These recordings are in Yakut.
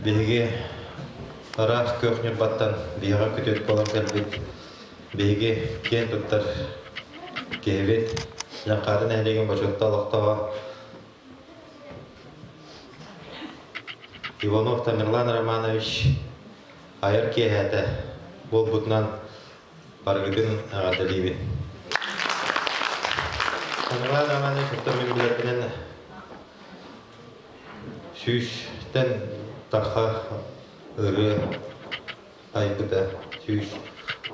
Биһиги ыраах күөх Ньурбаттан биһиэхэ күтүөт буолан кэлбит биһиги киэн туттар киһибит Дьаҥхааты нэһилиэгин бочуоттаах олохтооҕо Иванов Тамерлан Романович айар киэһээтэ буолбутунан барыгытын эҕэрдэлиибин. Тамерлан Романович оттон мин билэрбинэн сүүстэн тахха ырыа айбыта 100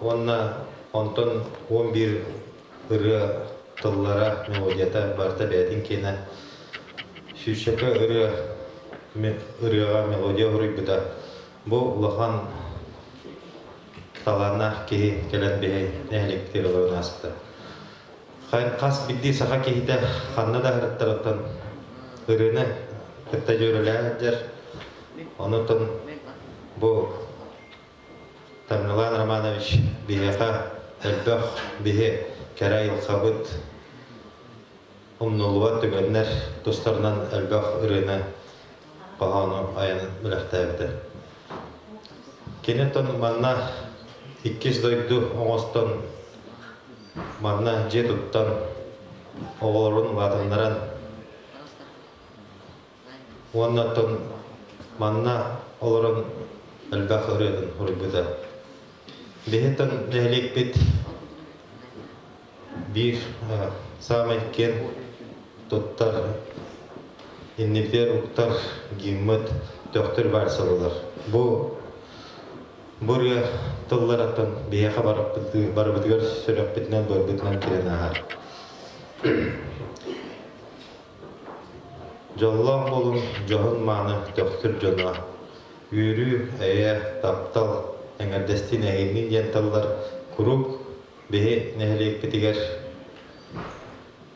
уонна онтон 11 ырыа тыллара, мелодията барыта бэйэтин киэнэ сүүсчэкэ ырыа ырыаҕа мелодия уруйбута. Бу улахан талааннаах киһи кэлэн биһи нэһилиэктэр олорон ааспыта. Хас биирдии саха киһитэ ханна да аһарыттарыттан ырыаны кытта дьүөрэлээн сылдьар. Онутун бу Тамерлан Романович биһиэхэ элбэх биһи кэрэ айылҕабыт умнуллубат түгэннэр тустарынан элбэх ырыаны хоһоону айан бэлэхтээбитэ. Киниттэн манна иккис дойду оҥостон манна дьиэ туттан оҕолорун улаатыннаран Уонна оттон манна олорон элбэх ырыатын суруйбута. Биһиттэн нэһилиэкпит биир саамай киэн туттар, иннибитигэр уктар гиммыт Төхтүр вальса буолар. Бу бу ырыа тылларыттан биһиэхэ барыбытыгар сүрэхпитинэн, быарбытынан киирэн ааһар. Дьоллоох буолуҥ, дьоһун-мааны төхтүр дьоно, үөрүү, эйэ, таптал, эҥэрдэстиин эһигини диэн тыллар куруук биһи нэһилиэкпитигэр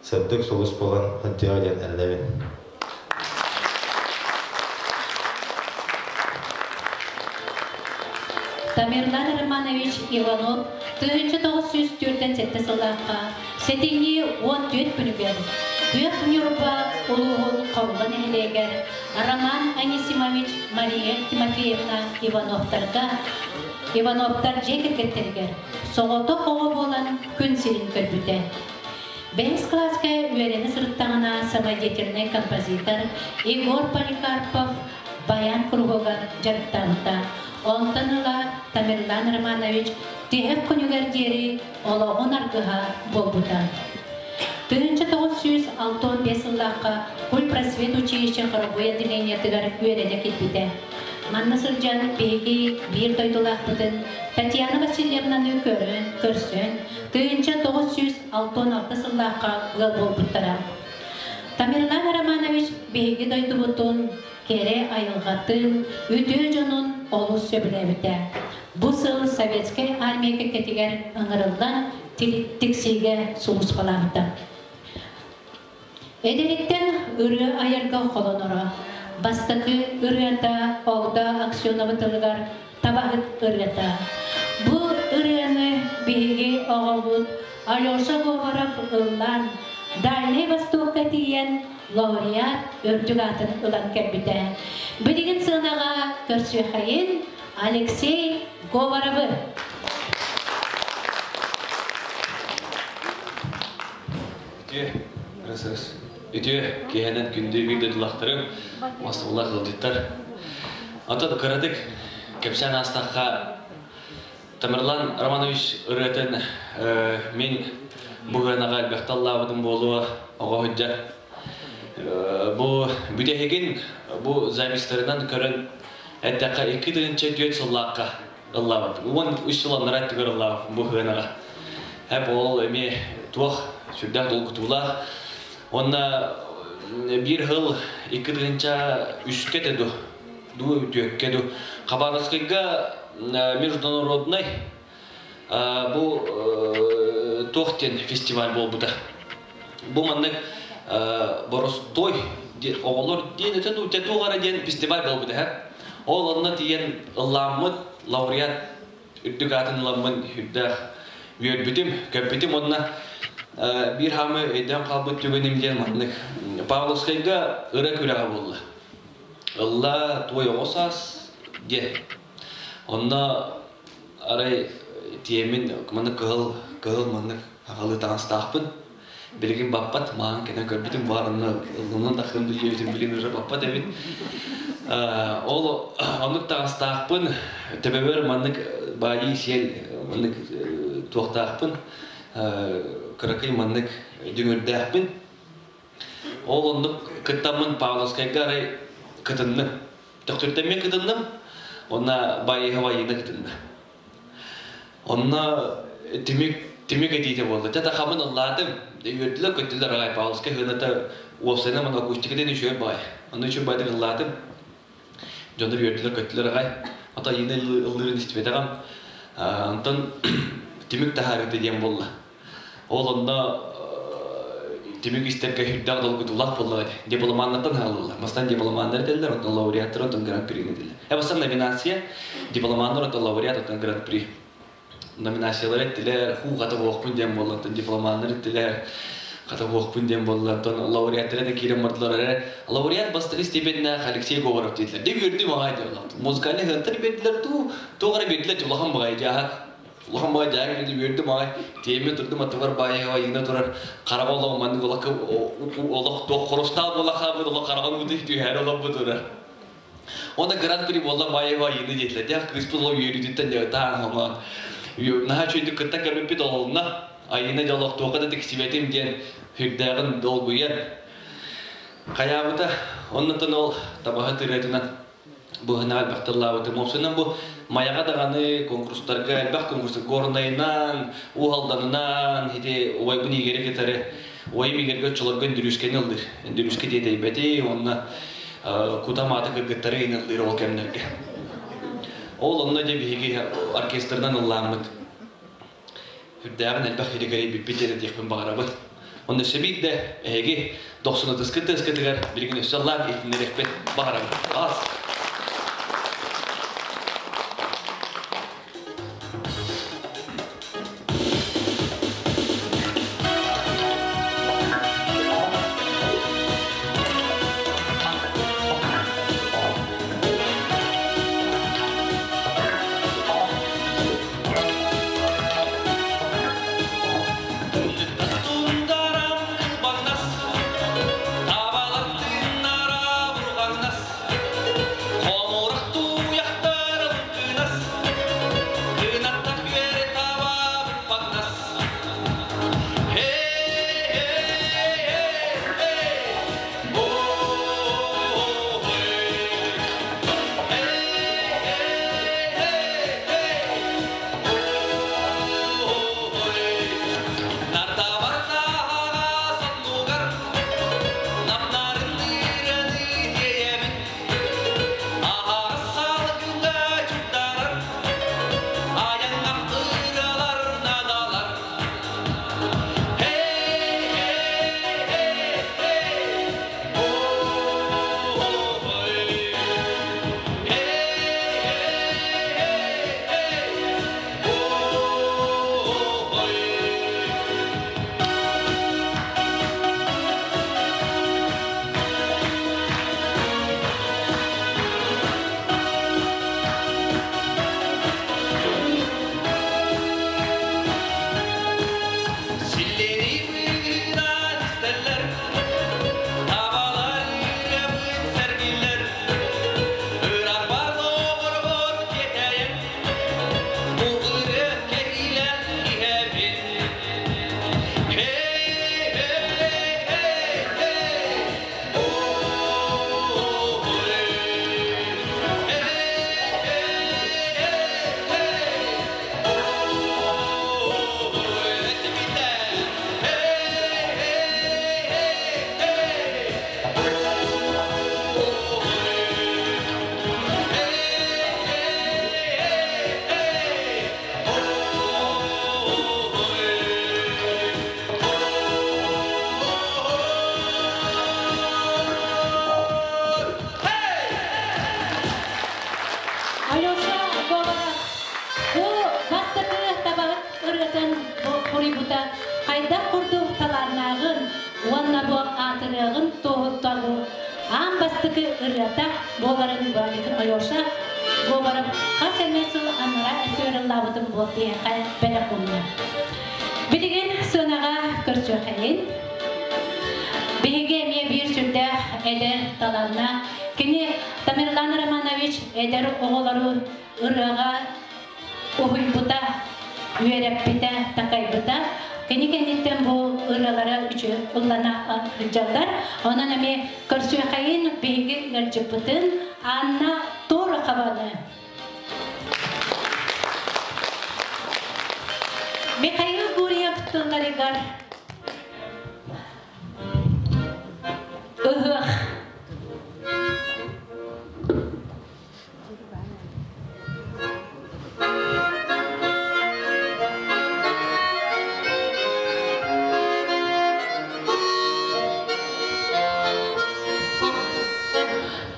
сырдык сулус буолан сылдьыаҕа диэн эрэнэбин. Тамерлан Романович Иванов 1947 сыллаахха сэтинньи 14 күнүгэр Күөх Ньурба улууһун Хорула нэһилиэгэр Роман Анисимович Мария Тимофеевна Ивановтарга Ивановтар дьиэ кэргэттэригэр соҕотох оҕо буолан күн сирин көрбүтэ. Бэһис кылааска үөрэнэ сырыттаҕына самодеятельнай композитор Егор Поликарпов баян кругугар дьарыктаммыта. Онтон ыла Тамерлан Романович тиһэх күнүгэр диэри олоҕун аргыһа буолбута. 1965 сыллаахха культпросвет училище хоровой отделениетыгар үөрэнэ киирбитэ. Манна сылдьан биһиги биир дойдулаахпытын Татьяна Васильевнаны көрөн, көрсөн, 1966 сыллаахха ыал буолбуттара. Тамерлан Романович биһиги дойдубутун кэрэ айылҕатын, үтүө дьонун олус сөбүлээбитэ. Бу сыл Советскай армия кэккэтигэр ыҥырыллан Тиксиигэ сулууспалаабыта. Эдэриттэн ырыа айарга холоноро. Бастакы ырыата Огдо Аксенова тылыгар Табаһыт ырыата. Бу ырыаны биһиги оҕобут Алеша Говоров ыллаан, Дальнай Востокка тиийэн лауреат үрдүк аатын ылан кэлбитэ. Билигин сыанаҕа көрсүөхэйин Алексей Говоровы. Үтүө, РСС. Үтүө киэһэнэн күндү биир дойдулаахтарым, мастыбыллаах ыалдьыттар. Онтон кыратык кэпсээн аастахха, Тамерлан Романович ырыатын мин бу ыанаҕа элбэхтэ аллаабытым буолуо, оҕо сылдьар. Бу бүтэһигин бу записьтарынан көрөн эттэххэ 2004 сыллаахха ыллаабыт. 13 сыл анараа өттүгэр ыллаабыт бу ыанаҕа. Хэп ол эмиэ туох сүрдээх долгутуулаах. Уонна биир сыл 2003-кэ да ду, ду үтүөккэ ду Хабаровскайга международный бу туох диэн фестиваль буолбута. Бу маннык боростуой оҕолор диэн этэ дуу, туох эрэ диэн фестиваль буолбута һэ. Ол онно тиийэн ыллааммыт лауреат үрдүк аатын ыламмын үрдээх үөрбүтүм, көппүтүм уонна биир хаамы өйдөөн хаалбыт түгэним диэн маннык Павловскайга ырыа күрэҕэ буолла. Ылла туой оҕо саас. Диэн. Онно арай тиэмин маннык кыһыл кыһыл маннык аҕалыы таҥастаахпын. Билигин баппат, маҕан кэнэн көрбүтүм баар онно ыллынан таххым диэбитим билигин уже баппат эбит. Ол оннук таҥастаахпын, төбөбөр маннык баайыы сиэл маннык туохтаахпын, кыракый маннык дүҥүрдээхпин. Ол оннук кыттаммын Павловскайга арай кытынным. Төхтүртэммин кытынным, уонна Байыһа Байыына кытынна. Онно түмүк түмүк этиитэ буолла. Чэ тахамын ыллаатым. Үөрдүлэр, көттүлэр аҕай Павловскай хыната уопсайынан мана акустикатын үчүгэй баай. Онно үчүгэй баайдык ыллаатым. Дьоннор үөрдүлэр, көттүлэр аҕай. Ото Айыына ыллыырын истибэтэҕим. Онтон түмүк таһаарыыта диэн буолла. Ол онно түмүк истэргэ сүрдээх долгутуулаах буоллаҕа дии. Дипломаннартан хаалыллар. Бастаан дипломаннар этэллэр, онтон лауреаттар, онтон гран-при этэллэр. Бастаан номинация, дипломаннар, онтон лауреат, онтон гран-при. Номинациялар эттилэр, хуу хата буохпун диэн буолла, онтон дипломаннар эттилэр, хата буохпун диэн буолла, онтон лауреаттар да киирэн бардылар эрэ. Лауреат бастакы степеннээх Алексей Говоров диэтилэр. Дьэ үөрдүм аҕай диэн Музыкальный хантар биэрдилэр дуу, туох эрэ биэрдилэр, улахан баҕайы дьааһак. Улахан баҕа дьааҥ ити үөрдүм аҕай тиэмэ турдум аттыбар баайыһа айыына турар хараҕа олох маннык олох олох туох хрустаал буола хаалбыт олох хараҕын ууту түһээри олорбут турар. Онно гран-при буолла баайыһа айыына диэтилэр. Дьэ кыыспыт олох үөрүүтүттэн дьэ ытаан хоҥоон. Наһаа үчүгэйдик кытта көрбүппүт олонно. Айыына дьэ олох туохха да тиксибэтим диэн сүрдээҕин долгуйан хайаабыта. Оннуттан ол табаһы тырыатынан быһына элбэх тыллаабытым. Уопсайынан бу Майаҕа даҕаны конкурстарга элбэх конкурс Горнайынан, Уһалданынан ити убайбын Игори кытары убайым Игорьга оччолорго Өндүрүүскэни ыллыыр. Өндүрүүскэ тиэтэйбэти уонна кутам ааты кыргыттары ыллыыр ол кэмнэргэ. Ол онно дьэ биһиги оркестрынан ыллааммыт. Үрдээҕин элбэх иригэри бүппүт диэн этиэхпин баҕарабын. Онно өссө биирдэ эһиги дохсунатыскыт тыаскытыгар билигин өссө ыллаан иһитиннэриэхпин баҕарабын. Аас! Тундарам кылбаңнас, табалар тыыннара бурҕаҥнас, хомурах туйахтарым кынас, кынаттар үөрэ таба баппаҥнас. Hey, hey, hey, hey, oh, hey. Hey, hey, hey, hey, Силлери быыһынан истэллэр, табалар ырыабын сэргииллэр, ыраах доҕорбор тиэтэйэн, бу ырыа кэһиилээх иһэбин. Hey, hey, hey, hey, oh, hey, hey, hey, hey, oh, hey, hey, hey, hey, oh, hey, hey, hey, oh, hey. Алеша Говоров бу бастакы табаһыт ырыатын хоруйбута хайдах курдук талааннааҕын уонна бу аатырыаҕын туоһуттан аан бастакы ырыата буоларын Алеша Говоров хас эмэ сыл анараа өттүгэр ыллаабытын буол биһиэхэ бэлэх уунна. Билигин сыанаҕа көрсүөхэйин. Биһиги эмиэ биир сүрдээх эдэр талааннаах кини Тамерлан Романович эдэр оҕолору ырыаҕа уһуйбута, үөрэппитэ, такайбыта. Кини кэнниттэн бу ырыалара үчүгэй ыллана сылдьаллар. Онон эмиэ көрсүөхэйин биһиги ыалдьыппытын Анна Торохованы. Михаил Гурьев тылларыгар Ыһыах.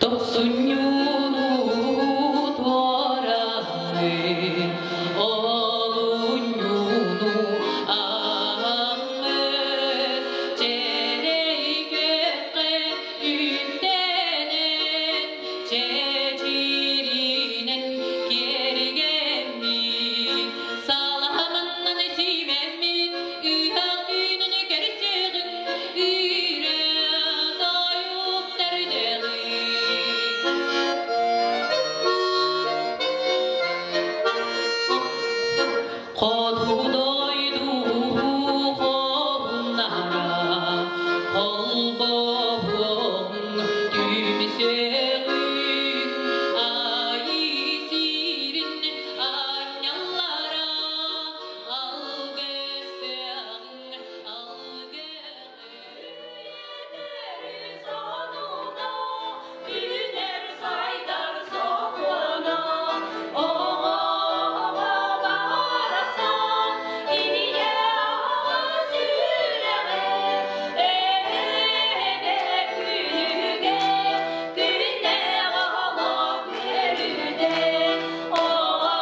Тохсунньуну туораны, олунньуну аһаммыт, чэрэйгэххэ үүттэнэн, чэчиринэн киэргэммит, саламаннан симэммит, ыһах түүнүн көрсөҕүн, үүрэ тойук төрдөҕүн. Хоту дойду хоһуннара холбоһуоҕуҥ түмсүөҕүҥ, айыы сирин аанньаллара алгысыаҕыҥ, Үүнэр сайдар сокуона, оҕо-оҕо барахсан, ийэ аҕа сүрэҕэ, эһэ күнүгэ, күннээх олох үөрүүтэ, оҕо-оҕо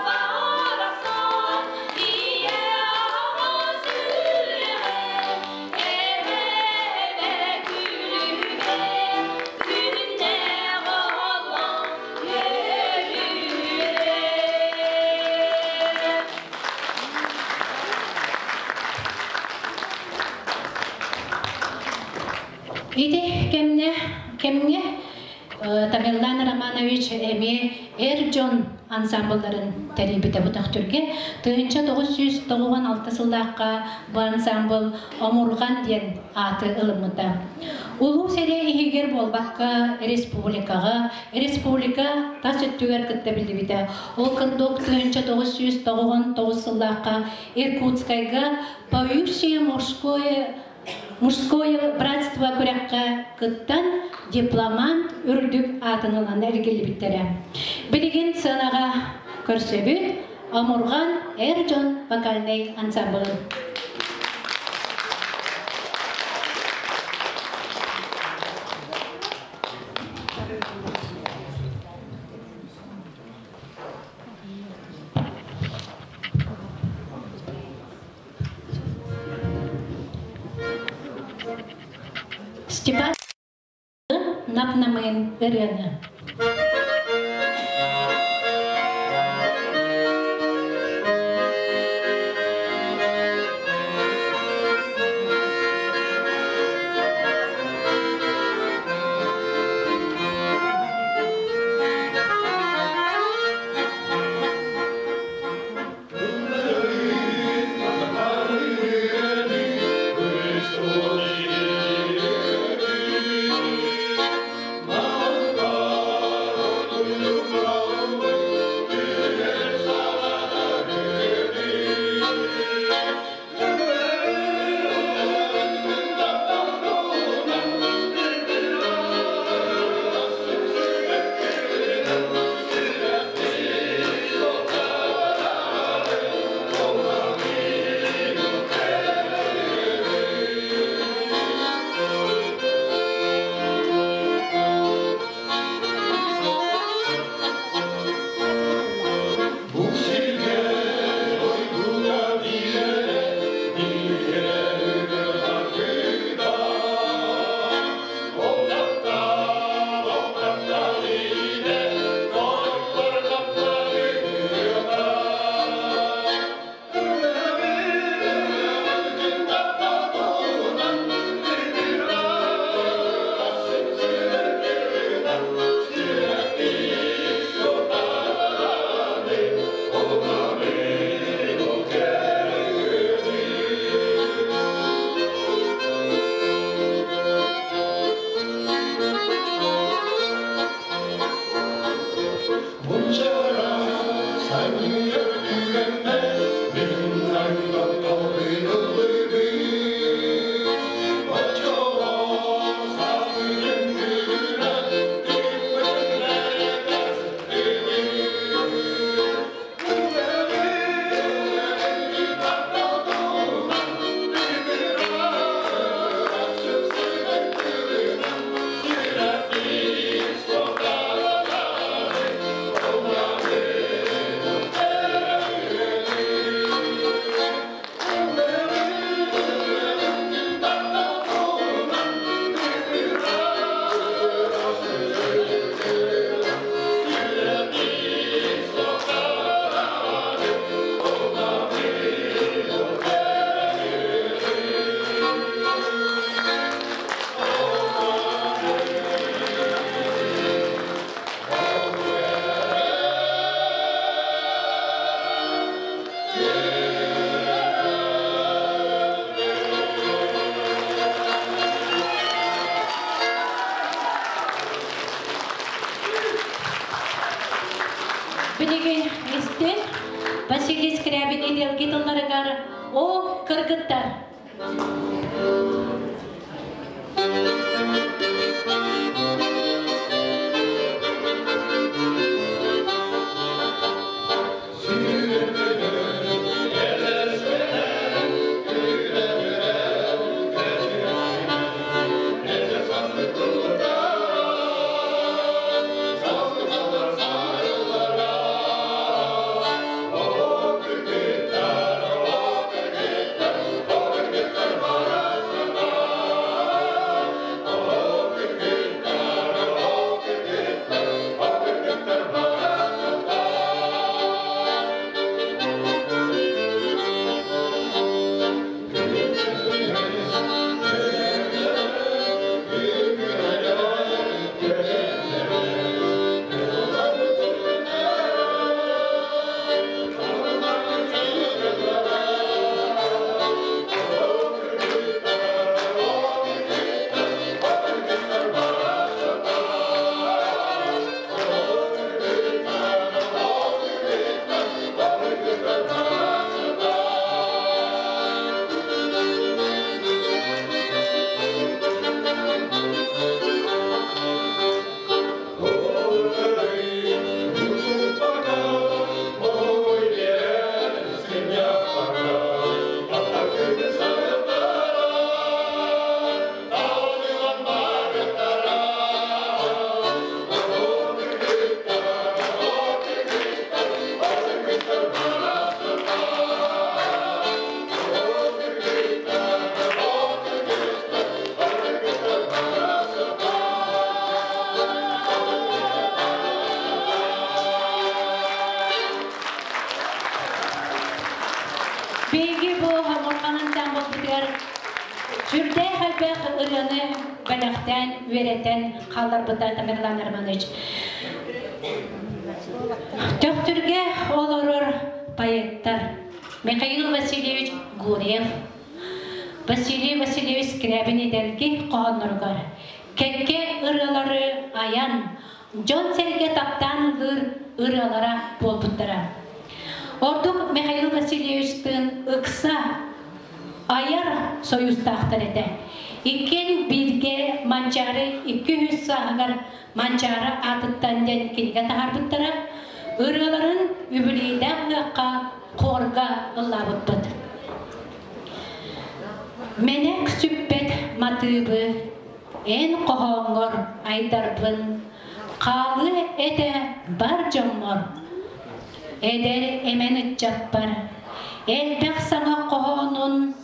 барахсан, ийэ аҕа сүрэҕэ, эһэ күнүгэ, күннээх олох үөрүүтэ. Ити кэмҥэ кэмҥэ Тамерлан Романович эмиэ эр дьон ансамблларын тэрийбитэ бу Төхтүргэ. 1996 сыллаахха бу ансамбл Омурҕан диэн ааты ылыммыта. Улуус эрэ иһигэр буолбакка республикаҕа, республика тас өттүгэр кытта биллибитэ. Ол курдук 1999 сыллаахха Иркутскайга «Поющее мужское братство» күрэххэ кыттан дипломант үрдүк аатын ылан эргиллибиттэрэ. Билигин сыанаҕа көрсөбүт Омурҕан эр дьон вокальнай ансамблын. Степан Нап-намыын ырыаны. Thank you. Билигин истин Василий Скрябин идэлги тылларыгар «О, кыргыттар!» Биһиги бу хомурҕанан буолбутугар сүрдээх элбэх ырыаны бэлэхтээн, үөрэтэн хаалларбыта Тамерлан Романович. Төхтүргэ олорор поэттар Михаил Васильевич Гурьев, Василий Васильевич Скрябин идэлги хоһоонноругар кэккэ ырыалары айан, дьон-сэргэ таптаан ыллыыр ырыалара буолбуттара. Ордук Михаил Васильевичтыын ыкса айар союзтаахтар этэ. Иккиэн бииргэ Манчаары 200 сааһыгар Манчаары аатыттан диэн кинигэ таһаарбыттара. Ырыаларын үбүлүйдээх ыһыахха хорга ыллаабыппыт. Мэнэк сүппэт матыыбы эн хоһооҥҥор айдарбын, хаалыы этэ бар дьоммор, эдэр эмэн ыччаппар, элбэх саҥа хоһоонун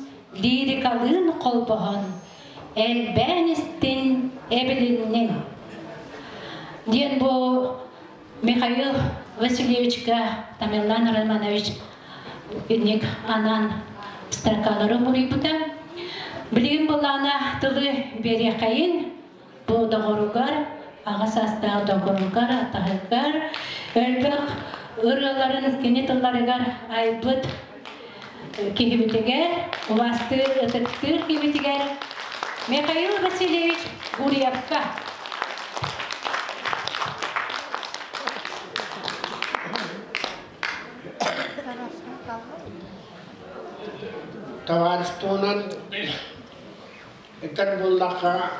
лирикалыын холбоһон, элбээн истин, эбилиннин диэн бу Михаил Васильевичка Тамерлан Романович инник анаан строкалары буруйбута. Билигин былаана тылы биэриэхэйин бу доҕоругар, аҕа саастаах доҕоругар, атаһыгар, элбэх ырыаларын кини тылларыгар айбыт киһибитигэр, убаастыыр, ытыктыыр киһибитигэр Михаил Васильевич Гурьевка. Товариществонан этэр буоллахха,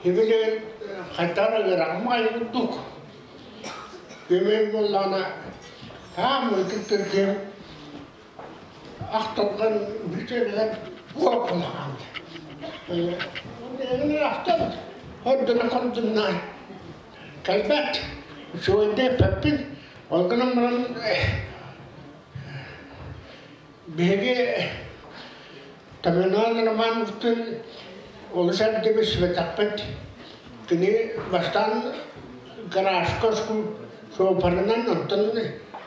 Хибили хайтар ыарахан курдук. Көмөй буоллаҕына, таам ытыктыр ким ахтылган бүтэригэр буолан ахтан хордуна хордунна кэлбэт үчүгэйдик эппэппин ол гынан баран биһиги Тамерлан Романовтын олус эрдэ билсибэтэхпит. Кини бастаан гаражка суоппарынан, онтон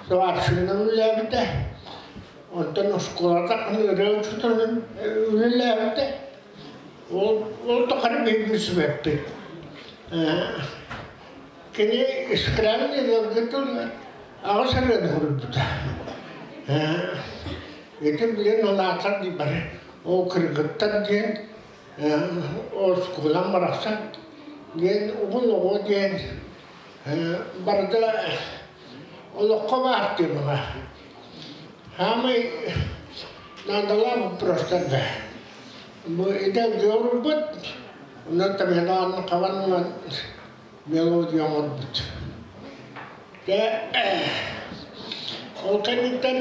сварщигынан үлэлээбитэ. Онтон оскуолата ырыа учууталынан үлэлээбитэ. Ол, ол тухары биһиги билсибэппит. Кини искренне ыалдьытын аҕыс ырыаны суруйбута. Ити билин улаатар дии бары. Ол кыргыттар диэн оскуолам барахсан диэн угун оҕо диэн барыта Олоххо баар темаҕа. Хаамай наадалаах боппуруостарга. Бу идэлги оҥорбут, онон Тамерлан хабан ылан мелодия оҥорбут. Дьэ, ол кэнниттэн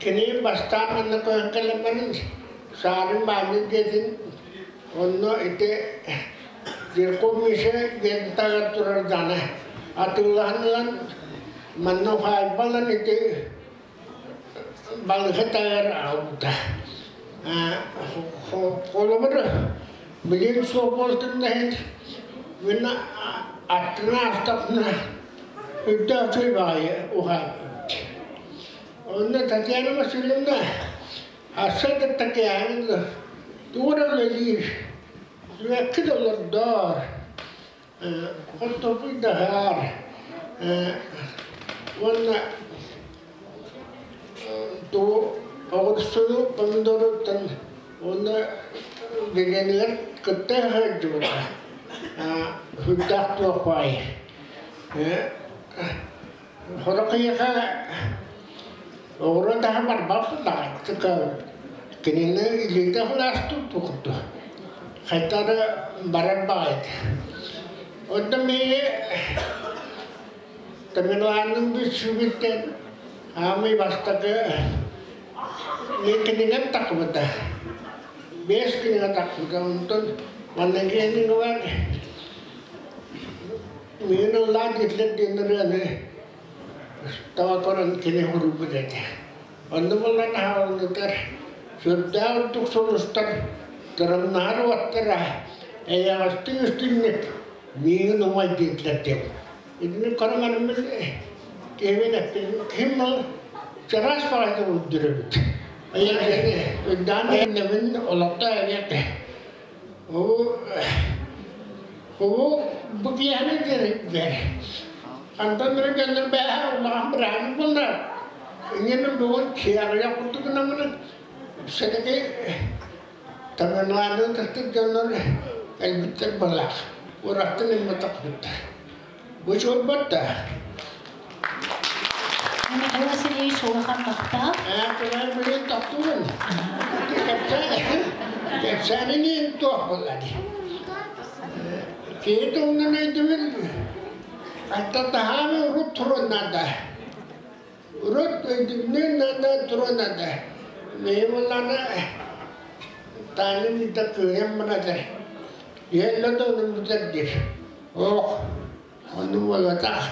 кини бастаан манна көһөн кэлэн баран Саарын баанньык диэтин онно ити Жирков Миша диэн таҕар турар дьаана атыылаһан ылан манна уһаайба ылан ити балыһы таҕар аҕалбыта. Холобур, билигин суох буолтун да иһин мин аттына аастахпына үрдээх үчүгэй баҕайы уһаайбыт. Онно Татьяна Васильевна Арсен Татьяна тугу эрэ үлэлиир, сүрэххит олордоор, хортуоппуйдаһаар уонна тугу оҕурсуну помидоруттан уонна бириэмэлэр кытта сылдьыбыта сүрдээх туох баай. Сорох киһиэхэ оҕуруот аһа барбат даҕаны кинини илиитэ сылаастык курдук хайдах эрэ барар баҕайыта. Онтон биһиги Тамерланныын билсибиттэн аамый бастакы мин кинигэм тахсыбыта. 5 кинигэ тахсыбыта. Онтон манна киэниҥҥэ Мин ыллаан диэтилэр диэн ырыаны таба көрөн кини суруйбут этэ. Онно буолан аһаҕаллытар сүрдээх үрдүк сулустар тырымнаһар уоттара эйэҕэстик үстүннүк миигин умай диэтилэр диэн. Итини көрөн бараммын киһибин эппитим ким ол чараас баҕайытык үрдүрэбит. Үрдээн иннэбин олохто эбиэт Ол ол бу киэһэни диэригэр хантан эрэ дьоннор бээһэ улахан бырааһынньык буолла. Инньэнэн бүгүн киэҕирэ курдук гынаммын все-таки Тамерланы тастык дьоннор элбиттэр балаах. Ураттан ылбатахпыттар. Бу чуолбат да. Михаил Васильевич улахан махтал. Ээ, билин тохтуун. Кэпсээнин туох буолла дии. Киһи туһунан өйдөбүл хантан таһааны урут туран наада. Урут өйдөбүнүн наада туран наада. Миһи буоллаана таанын да кыайан баратар. Иһэллэ да онун бүтэр диир. Ох, ону буолбатах.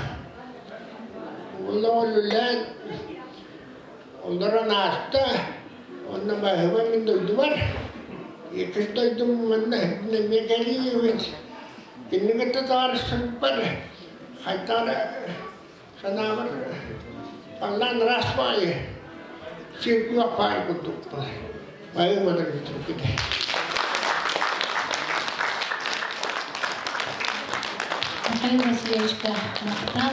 Уонна үлэлээн олорон ааста. Онно баһыба мин дойдубар. Иккис дойдум манна эмиэ кэлиибит. Кинини кытта таарыссыбыппар хайдах эрэ санаабар халлаан ыраас баайы, сир күөх баай курдукпун. Байымматар бүтүрбүтэ. Михаил Васильевичка махтал.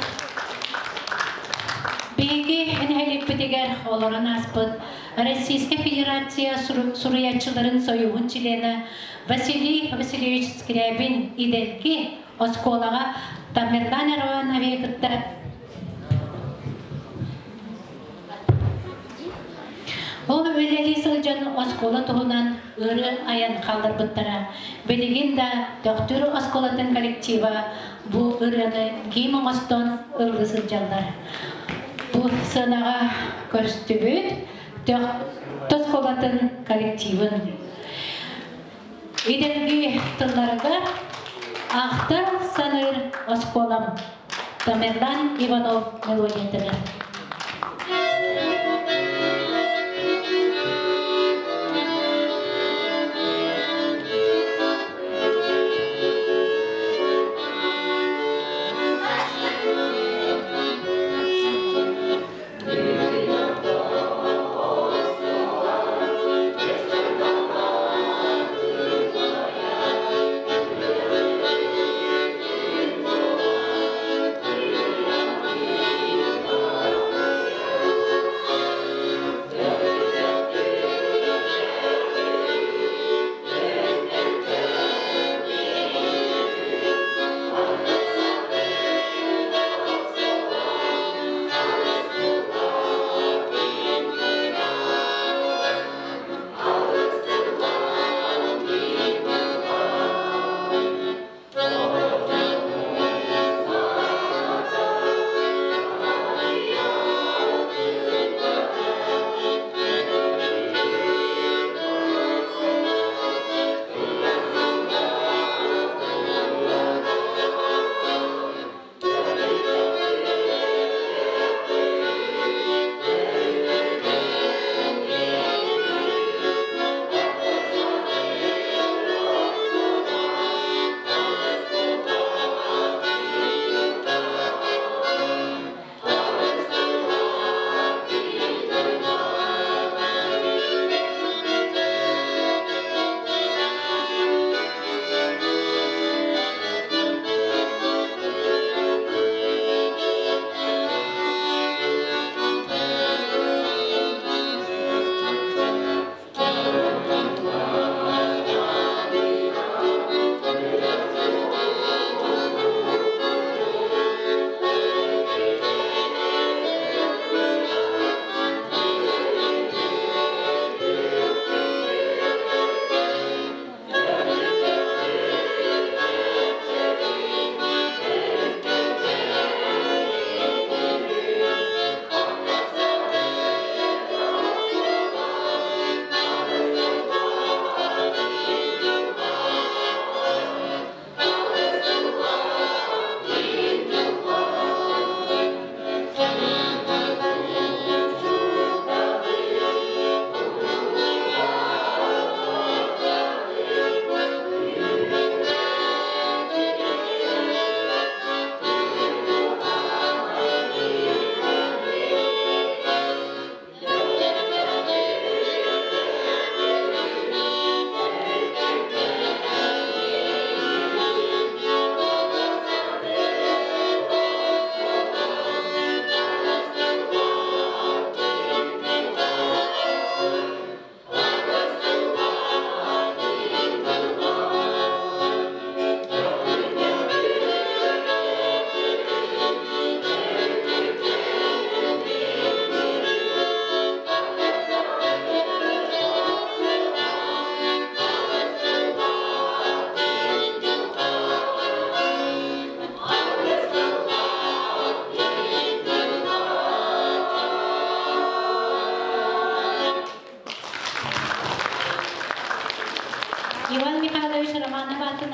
Биһиги нэһилиэкпитигэр олорон ааспыт Российскай Федерация суруйааччыларын союһун чилиэнэ Василий Васильевич Скрябин идэлги оскуолаҕа Тамерлан Ивановиһы кытта Ол үлэлии сылдьан оскуола туһунан ырыа айан хаалларбыттара. Билигин да Төхтүр оскуолатын коллектива бу ырыаны гимн оҥостон ыллыы сылдьаллар. Бу сыанаҕа көрүстүбүт Төхтүр оскуолатын коллективын. Идэлги тылларыгар ахтар саныыр оскуолам Тамерлан Иванов мелодиятыгар.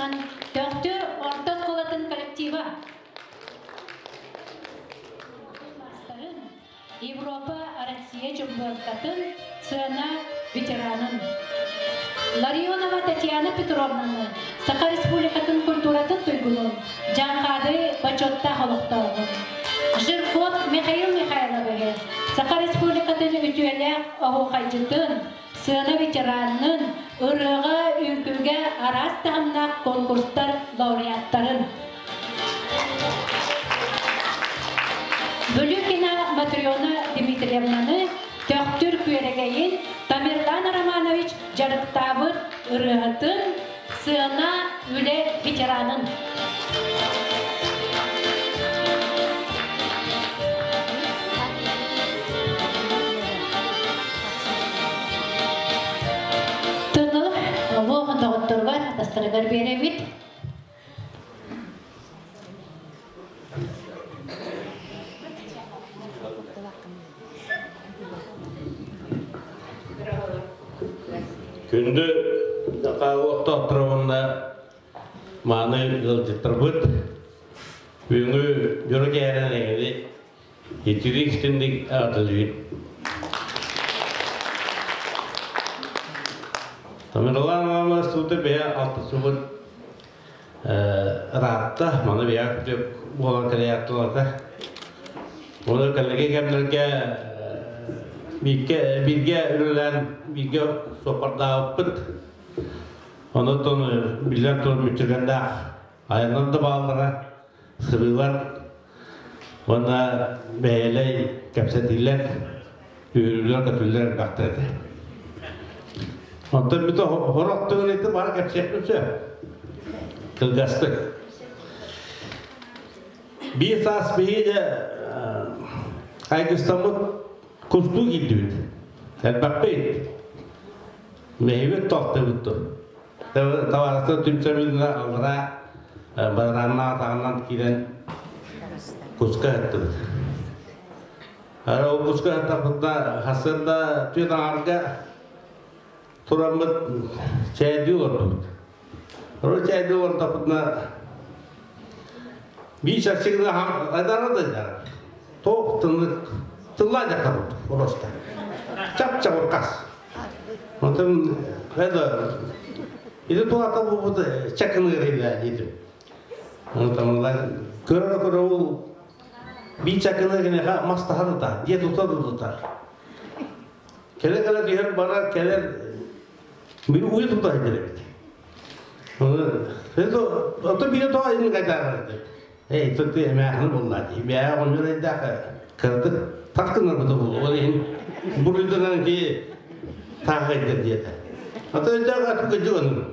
аатынан Төхтүр орто оскуолатын коллектива. Маастарын, Европа, Россия чемпионкатын, сцена ветеранын. Ларионова Татьяна Петровнаны Саха Республикатын культуратын туйгунун, Дьаҥхаады бочуоттаах олохтооҕун. Жирков Михаил Михайловиһы Саха Республикатын үтүөлээх оһуохайдьытын, сыана ветеранын, ырыаҕа, үҥкүүгэ араас таһымнаах конкурстар лауреаттарын. Бүлүүкина Матрена Дмитриевнаны Төхтүр Күөрэгэйин Тамерлан Романович дьарыктаабыт ырыаһытын, сыана үлэ ветеранын. Тылы олох доҕотторугар, атастарыгар биэрэбит. Күндү олохтоохторо мааны ыалдьыттарбыт бүгүҥҥү дьоро киэһэрэн эҥили итирик истинник аатылыыбыт. Тамерлан Ивановна суута бэйэ алтысыбыт ыраатта, маны бэйэ буолан кэлэйээттилата. Оны кэллиги кэмнэргэ бииргэ бииргэ үлэлээн бииргэ суоппардаабыппыт. Онон биллэн турар мүччүргэннээх айаннар да бааллара, сырыылар уонна бэйэлэй кэпсэтиилэр, үөрүүлэр-көтүүлэр элбэхтэр этэ. Онтон бүтэ хорох түгэн бары кэпсиэхпин сөп. Кылгастык. Биир саас биһиги дьэ айгыстаммыт кустуу киирдибит. Элбэхпит. Мэһибит тохтубут. Табаарыстар түмсэбитинэ аллараа бадарааннаах атаҕынан киирэн куска ыттыбыт. Ара ол куска ыттахпытына хасыарда түөрт аҥаарга тураммыт чээйдии олордубут. Ону чээйдии олордохпутуна биир чарчыгына айдара да дьара. Туох тыллы тыллаа дьахтар просто. Чап-чабыркас. Онтон это или туата бу чакыныыр диэтим. Онтон көрө көрө ол биир чакыны гинеха мас таһар да дьиэ тута тутар. Кэлэ-кэлэ түһэр барар кэлэр били уйа тута сылдьар эбит. Ото биир тоҕо ини кайтаарар Эй, тут эмээхин булла дии. Бэйэ оҕонньор өйдөөх кыратык тартынарбыта буолуо. Ол иһин буруйданан ки таахайдар диэтэ. Ото өйдөөх аты кыдьык ону.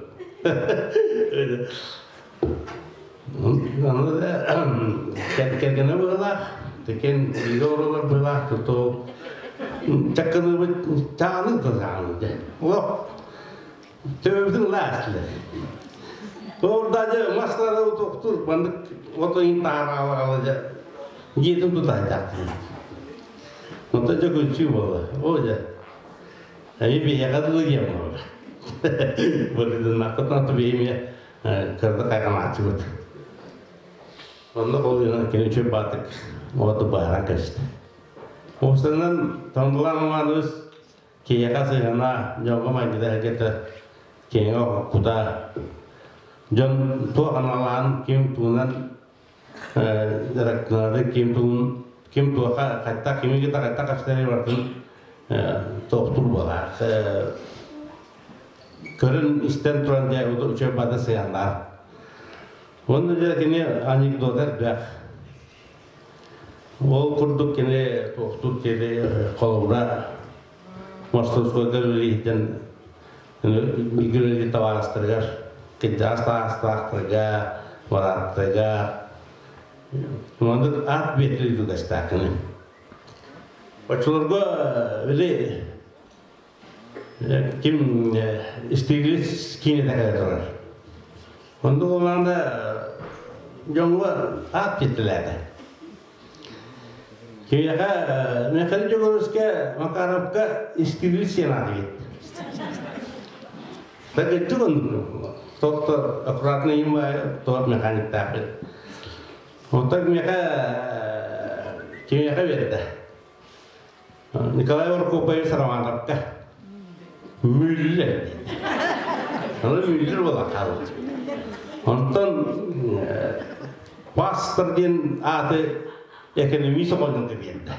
Кэргэнэ быһылаах, текен бииргэ олоролор быһылаах туту чаккыныбыт чааны да сааны дэ. Олох төбөбүтүн ылаа Орда дьэ маслары тохтур маннык отойун таараалаҕала дьэ дьиэтин тутаайдаахтын. Онто дьэ күлсүү буола. О дьэ. Эми биһиэхэ дылы диэн буола. Бырыдыннахпытына тубиһимиэ кырды хайҕанааччыбыт. Онно ол кини үчүгэй баатык оҕото быһааран кэбистэ. Уопсайынан Тандылаан Романович киһиэхэ сыһыана, дьоҥҥо майгыта эһэргэтэ киэҥэ кута дьон туох аналаан ким тугунан дьарыктанары ким тугун ким туохха хайтах кими кытта хайтах кэпсэтэрин барытын тохтуур буолар көрөн истэн туран дьэ үчүгэй бата сыһыаннаах уонна дьэ кини анекдота элбэх Ол курдук кини туохтуур киһи холобура мостовскойга үлэлииртэн бииргэ үлэлиир табаарыстарыгар кырдьаҕас таастаахтарга, барааттарга маннык аат биэртэлии тутастааххын. Оччолорго били ким Стиглиц киинэтэ кэлэ турар. Оннук олаанда дьоҥҥо аат кииртэлээтэ. Кимиэхэ Михаил Дьөгүөрүскэ Макаровка Стиглиц диэн ааты биэрдэ. Бэргэттик оннук. Тохто аккуратно им туох механиктаахпыт. Онтон миэхэ кимиэхэ биэрдэ? Николай Прокопьевич Романовка. Мүллэр. Аны мүллэр буола хаалбыт. Онтон пастор диэн ааты экономист оҕонньорго биэрдэ.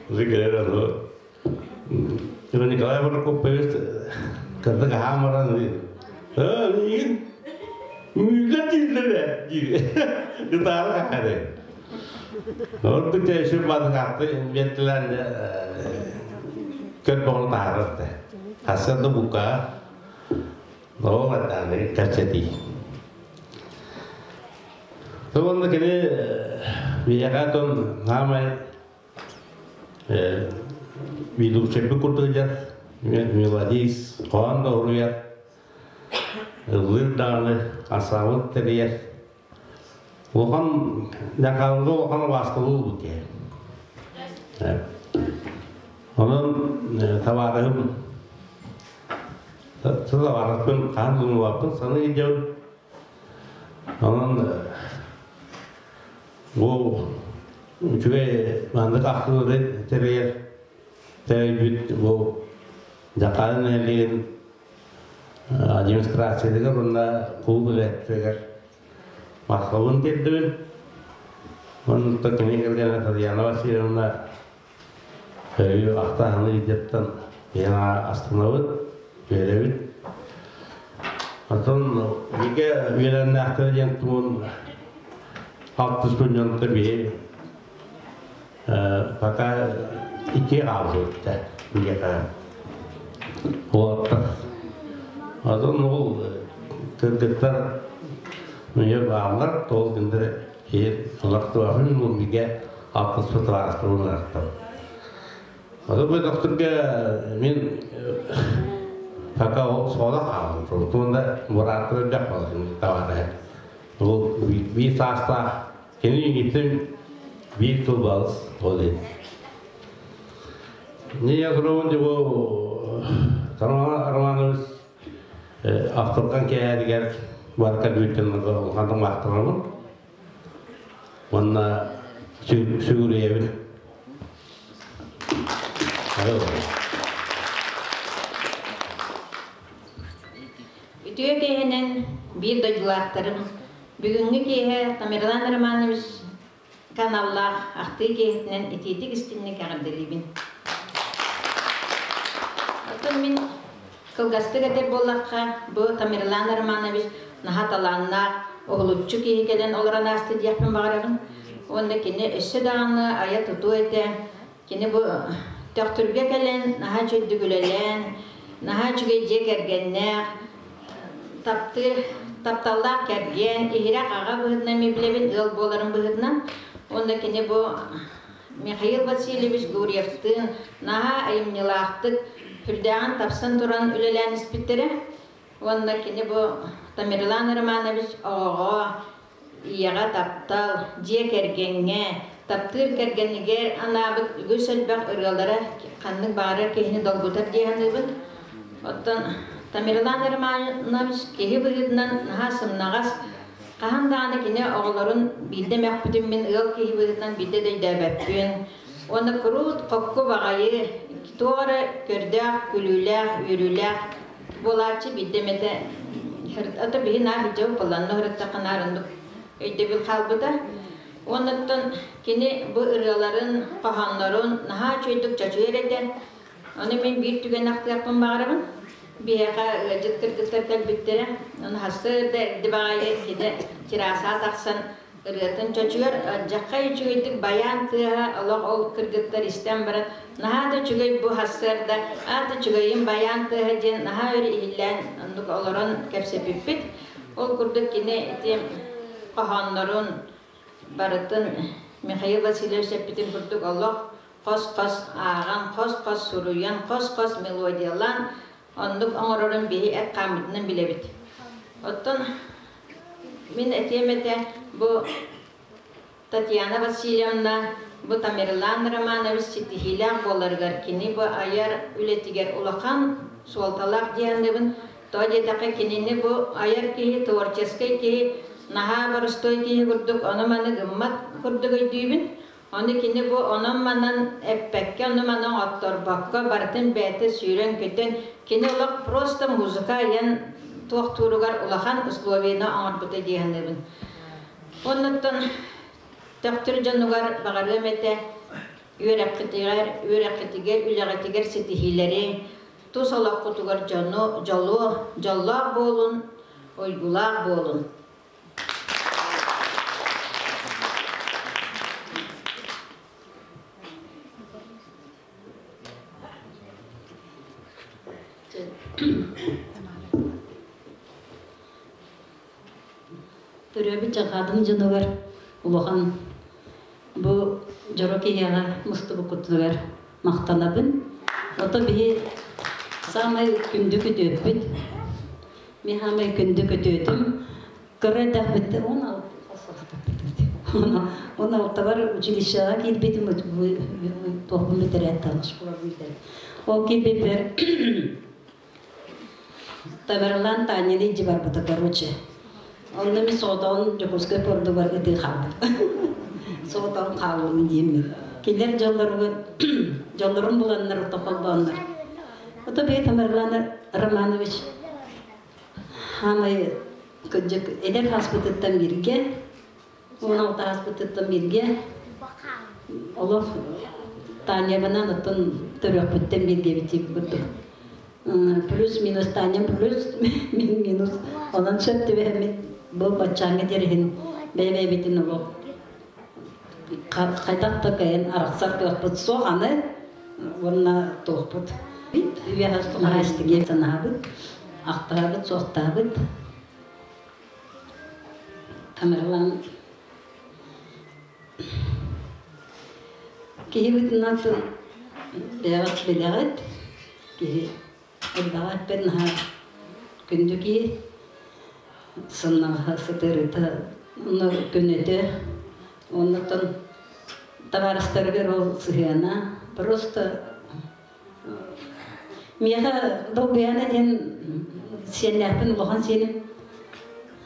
Зыгырар ону Николай Прокопьевич кырдык аһаан баран миигин мүллэр дииллэр ээ диир. Ытаары хаһары. Ордук чэйши бадыгааты биэрдилэр көр боҕун таһаарар да. Хасыан да бука ол этааны кэпсэтии. Уонна кини биһиэхэ тон хаамай ведущайбыт курдук дьар мелодист, хоһоон да уруйар, ыллыыр даҕаны, асаабыт тэрийэр. Улахан дьаҥхаалга улахан убаастабыл ылбыт киһи. Онон табаарыһым табаарыспын хаан умнубаппын саныы илдьэбин. Онон бу үчүгэй маннык ахтылары тэрийэр тэрийбит бу Дьахаан нэһилиэгин администрациятыгар уонна кулууп үлэһиттэригэр махталбын тиэрдэбин. Онно кини кэргэнэ Татьяна Васильевна өрүү ахтааһыны илдьэттэн ийэм астынабыт, үөрэбит. Оттон бигэ үөрэннээхтэрэ диэн тугун алтыс күннэн биһи пока икки хаалбыт биһиэхэ. Уолаттар. Оттон ол кыргыттар үйэ бааллар, тоол гындары олохтоохун бу бигэ алтыспыт табаарыстарбын ыраттым. Ото бу докторга мин пока ол суола хаалбыт. Туонда бурааттар элбэх буолар табаарыһа. Ол биир саастаах кини иитим биир тыл балыс ол ин. Не я турабын бу Роман Романович ахтылган кээһэригэр барка бүттэн улаханнык махтанабын. Уонна сүгүрүйэбин. Үтүө киэһэнэн биир дойдулаахтарым, бүгүҥҥү киэһэ Тамерлан Романович каналлаах ахтыы киэһэтинэн итиитик истинник эҕэрдэлиибин. Оттон мин кылгастык этэр буоллахха, бу Тамерлан Романович наһаа талааннаах, уһулуччу киһи кэлэн олорон ааста диэхпин баҕарабын. Уонна кини өссө даҕаны айа-тутуу этэ. Кини бу Төхтүргэ кэлэн наһаа үчүгэйдик үлэлээн, наһаа үчүгэй дьиэ кэргэннээх, таптыыр, тапталлаах кэргэн, иһирэх аҕа быһыытынан мин билэбин, ыал буоларын быһыытынан. Уонна кини бу Михаил Васильевич Гурьевтыын наһаа айымньылаахтык, сүрдээҕин тапсан туран үлэлээн испиттэрэ. Уонна кини бу Тамерлан Романович оҕоҕо, ийэҕэ таптал, дьиэ кэргэҥҥэ, таптыыр кэргэнигэр анаабыт үгүс элбэх ырыалара ханнык баҕарар киһини долгутар дии саныыбын. Оттон Тамерлан Романович киһи быһыытынан наһаа сымнаҕас, хаһан даҕаны кини оҕолорун биирдэ мөхпүтүн мин ыал киһи быһыытынан биирдэ да өйдөөбөппүн. Уонна куруут хокку баҕайы, туох эрэ көрдөөх, күлүүлээх, үөрүүлээх буолааччы биирдэ эмэтэ ото биһи наар сылдьабыт буолланна ыһырыттахха наар оннук өйдөбүл хаалбыта. Уоннаттан кини бу ырыаларын, хоһооннорун наһаа үчүгэйдик чочуйар этэ. Ону мин биир түгэн ахтыахпын баҕарабын. Биһиэхэ ыалдьыт кыргыттар кэлбиттэрэ. Ону сарсыарда эрдэ баҕайы кини террасаҕа тахсан ырыатын чочуйар алдьархай үчүгэйдик байаан тыаһа олох ол кыргыттар истэн баран наһаа да үчүгэй бу сарсыарда аата үчүгэйин байаан тыаһа диэн наһаа өр иһиллээн оннук олорон кэпсэппиппит. Ол курдук кини ити хоһооннорун барытын Михаил Васильевич эппитин курдук олох хос-хос ааҕан, хос-хос суруйан, хос-хос мелодиялаан оннук оҥорорун биһи эт хааммытынан билэбит. Оттон Мин этиэм этэ, бу Татьяна Васильевна, бу Тамерлан Романович ситиһиилээх буоларыгар кини бу айар үлэтигэр улахан суолталаах диэханныбын. Тоҕо диэтэххэ кинини бу айар киһи, творческай киһи, наһаа боростуой киһи курдук ону-маны гыммат курдук өйдүүбүн. Ону кини бу онон-манан эппэккэ, ону-маны оҥотторбокко, барытын бэйэтэ сүүрэн-көтөн, кини олох просто музыка айан туохтууругар улахан условиены оҥорбута дии саныыбын. Оннуттан Төхтүр дьонугар баҕарыам этэ үөрэххитигэр, үөрэххитигэр, үлэҕитигэр ситиһиилэри, тус олоххутугар дьону, дьолу, дьоллоох буолун, уйгулаах буолун. Төрөөбүт дьарҕаатын дьонугар улахан бу дьоро киһиэхэ мустубуккутугар махтанабын. Ото биһи саамай күндү күтүөппүт. Мин саамай күндү күтүөтүм. Кыра эрдэхпиттэн 16 алтабар училищеҕа киирбитим, туохпун бүтэрээттэн оскуола бүтэрээт. Ол киирбиппэр Тамерлан Таняны илдьи барбыта, короче. Онно мин соҕотоҕун Дьокуускай пордугар ытыы хаалбыт. Соҕотоҕун хааллым диэммин. Кинилэр дьоллоругар дьоллорун буланнар ото холбооннор. Ото бэйэ Тамерлан Романович хаамай кырдьык эдэр хаспытыттан бииргэ, 16 ааспытыттан бииргэ олох Танябынан оттон төрүөхпүттэн бииргэ эбит курдук. Плюс-минус Таня плюс, мин минус. Онон сөп түбэһэммит бу баччааҥҥа диэриһин бэйэ-бэйэбитин олох хайдах да кыайан арахсар кыахпыт суох аны уонна туохпут. Үйэ санаабыт, ахтаабыт, суохтаабыт. Тамерлан киһибитин атын бэйэҕит билэҕит, киһи элбэҕи эппэт наһаа күндү киһи, сымнаҕаһа сытыарыта онно күнүтэ, оннуттан табаарыстарыгар ол сыһыана просто Миэхэ долгуйаана диэн сиэннээхпин, улахан сиэним.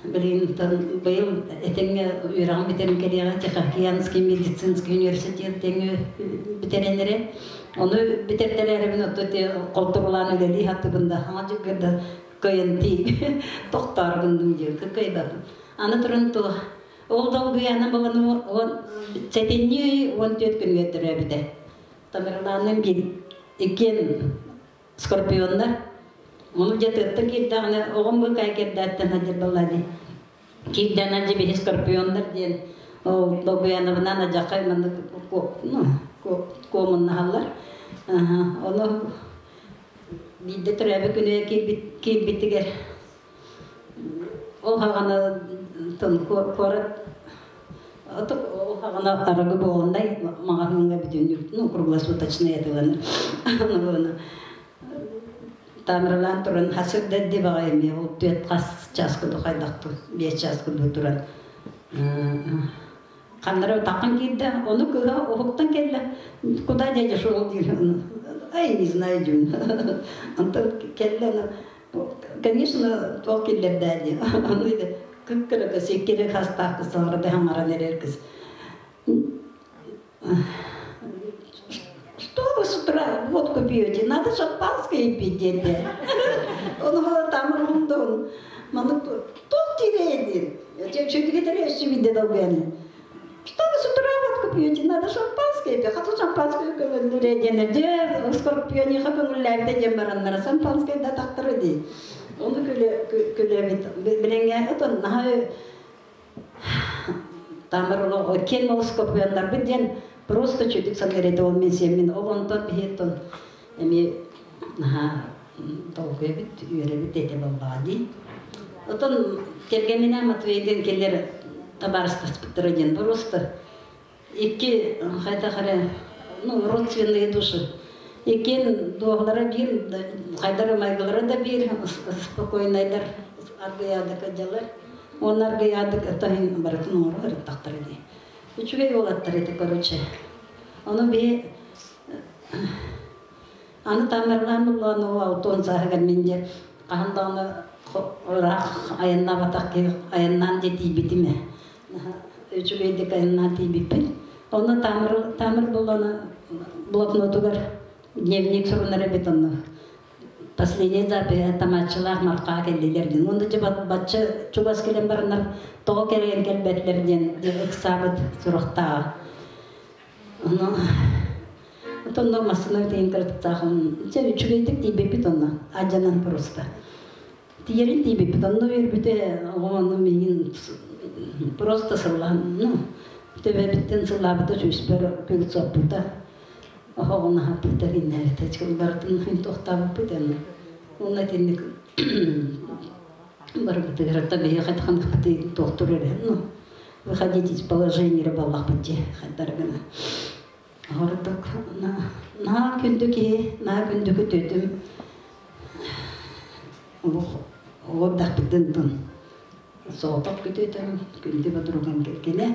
Билигин быйыл этэҥҥэ үөрэҕин бүтэрэн кэлиэҕэ Тихоокеанский медицинский университет диэҥҥэ бүтэрэн эрэ. Ону бүтэртэрээрибин отто ити холтурулаан үлэлии сатыыбын да хаҥа дьыггырда кыайан тиий тохтоору гынным диир кыайбатым. Аны туран туох ол долгуйаана баланы уон сэтинньи 14 күнүгэр төрөөбүтэ. Тамерланныын биир иккиэн скорпионнар. Ону дьэ тыаттан киирдэҕинэ оҕом быыкаай кэрдээттэн сылдьар буолла дии. Киирдээн дьэ биһи скорпионнар диэн ол Долгуяновынан адьаххай маннык ну, куомуннаһаллар. Ону биирдэ төрөөбүт күнүгэр киирбит киирбитигэр Ол хаҕана куорат ол хаҕана арыгы буолунай маҕаһыыҥҥа бүтүннүү ну круглосуточный атыыланар Тамерлан туран хасыр дадди баҕайы эмиэ ол түөрт хас час курдук хайдахтуу 5 час курдук туран ханнара таххан киирдэ ону кыыһа уһуктан кэллэ куда дядя шел диир ай не знаю диин онтон кэллэ Конечно, туох киллэрдээ дии. Ону кыккыры сиккири хастаах кысалары хаҥаран эрэр кыз. Что вы с утра водку пьете? Надо шампанское пить диэтэ. Ону там рундун. Маны туох тирэйдир. Чөчүгүтэр өссө бидде долгуяны. Что вы с утра водку пьете? Надо шампанское пить. Хату шампанское көҥүллүрэ диэн дьэ скорпиониха көҥүллээбитэ диэн бараннара шампанское да тахтара дии. Ону күлэбит. Билеңҥэ отон наһаа тамыр киэн ол скорпионнарбыт диэн просто чүтүк саныыр этэ ол мин сиэммин. Ол онтон биһиэттон эмиэ наһаа долгуйабыт, үөрэбит этэ буоллаҕа дии. Отон кэргэминээн Матвейдыын кинилэр табаарыстаспыттара диэн просто икки хайдах эрэ ну родственные души. Иккиэн дуоһулара биир, хайдар майгылара да биир, спокойнайдар аргыйаадык дьалар. Уонна аргыйаадык таһын барытын оҥоро ырыттахтара дии. Үчүгэй уолаттар ити короче. Ону биһи Аны Тамерлан буллаан ол 60 сааһыгар мин дьэ хаһан даҕаны ыраах айаннаабатах киһи айаннаан дьэ тиийбитим ээ. Үчүгэйдик айаннаан тиийбиппит. Онно Тамыр Тамыр булланы блокнотугар дневник сурунар эбит онно. Последний запись тамааччылаах Мархаа кэллилэр диэн. Уонна дьэ бачча чугас кэлэн бараннар тоҕо кэрийэн кэлбэтлэр диэн ыксаабыт сурахтааҕа. Ону онно массыына тиийэн кыраттаахын дьэ үчүгэйдик тиийбиппит онно адьанан просто. Тиийэрин тиийбиппит онно үөрбүтэ оҕом онно миигин просто сыллаан ну төбөбүттэн сыллаабыта сүүспэр күл соппута оһоҕун аһаппыта гиннээбитэ барытын туохтаабыппыт онно уонна итинник барыбытыгар это биһиэхэ хайдаханахпытый туохтур эрэ ну выходить из положения эрэ буоллахпыт дии хайдар гына ордук наһаа күндү киһи наһаа күндү күтүөтүм олордахпытын тун соҕотох күтүөтүм күндү подругам кэргэнэ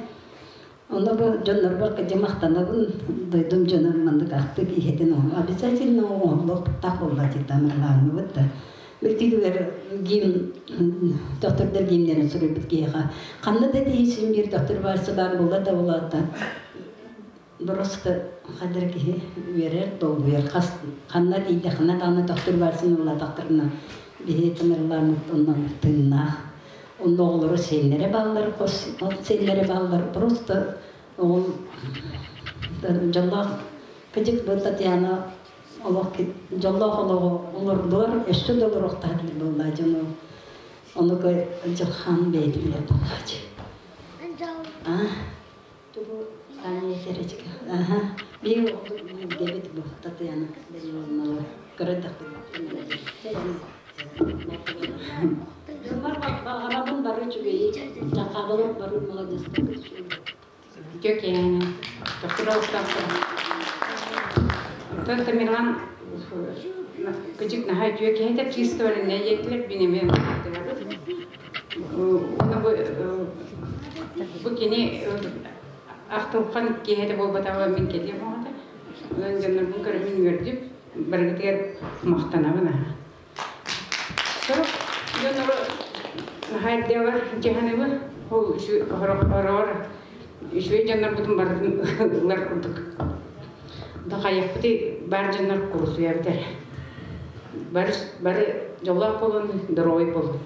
Онно бу дьоннорбор кыдьы махтанабын, дойдум дьоно маннык ахтык иһэтин обязательно оҥоһуллуохтаах буолла дии да. Билтигэр гимн доктордар гимнерин суруйбут киһиэхэ ханна да тиийсин биир доктор баарса баар буолла да буолаата просто хадыр киһи үөрэр долгуйар хас ханна тиийдэ ханна даҕаны доктор баарсын ыллаатахтарына биһи тымырлааммыт оннон тыыннаах Онно оҕолоро сиэннэрэ бааллар, хос сиэннэрэ бааллар. Просто ол дьоллоох кыдьык бу Татьяна олох дьоллоох олоҕу олордулар, өссө да олоруохтаах буолла дьону. Ону дьылхан бэйэтэ билэр буоллааччы. А тугу Таня Серечка. Аха. Биир дебит бу Татьяна Даниловна көрөдөхпүт. Баҕарабын бары үчүгэйи, дьахабылар бары молодецтар Үтүө Тохтура Оттон Тамерлан кыдьык наһаа үтүө киһи этэ чисто барынна диэтилэр мин эмиэ Уонна бу бу кини ахтылхан киһи этэ буолбатаҕа мин кэлиэм оҕото. Онон дьоннорбун көрөммүн үөрдүм. Барыгытыгар махтанабын аһа. Сорох дьоннору наһаа эрдээҕэр дьаһаныбын ол хороор үчүгэй дьоннорбутун барытын ылар курдук. Дохайахпытый баар дьоннор курусуйабыт эрэ. Бары, бары дьоллоох буолун, доруобай буолун.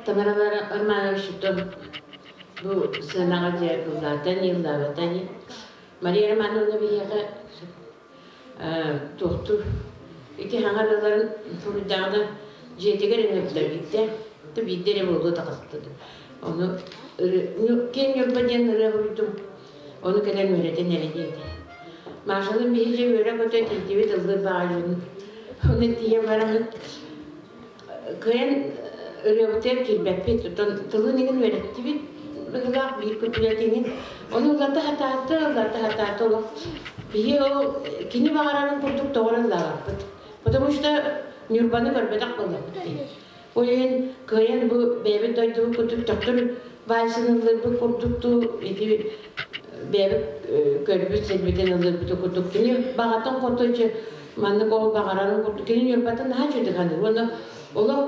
Тамара Романовичтан бу сыанаҕа дьэ ыллаата ини, ыллаабата ини. Мария Романовна биһиэхэ туохтуур ити хаҥа ырыаларын суруйдаҕына дьиэтигэр ыҥырдылар биирдэ биирдэ эрэ буолуо таҕыста ону киэҥ Ньурба диэн ырыа суруйдум ону кэлэн үөрэтэн эрэ диэтэ Машалын биһи дьэ үөрэ-көтө тиийдибит ыллыыр баҕайыбын ону тиийэн бараммыт кыайан ырыабытыгар киирбэппит оттон тылын иҥин үөрэттибит быһыылаах биир күтүрэтиҥин ону ыллата сатаата ыллата сатаата олох биһи ол кини баҕарарын курдук тоҕо ыллаабаппыт потому что Ньурбаны көрбөтөх буоллахпыт дии ол иһин кыайан бу бэйэбит дойдубут курдук төхтүр вальсын ыллыырбыт курдук дуу ити бэйэбит көрбүт сирбитин ыллыырбыт курдук кини баҕатын хоту маннык ол баҕарарын курдук кини Ньурбатын наһаа үчүгэй саныыр уонна олох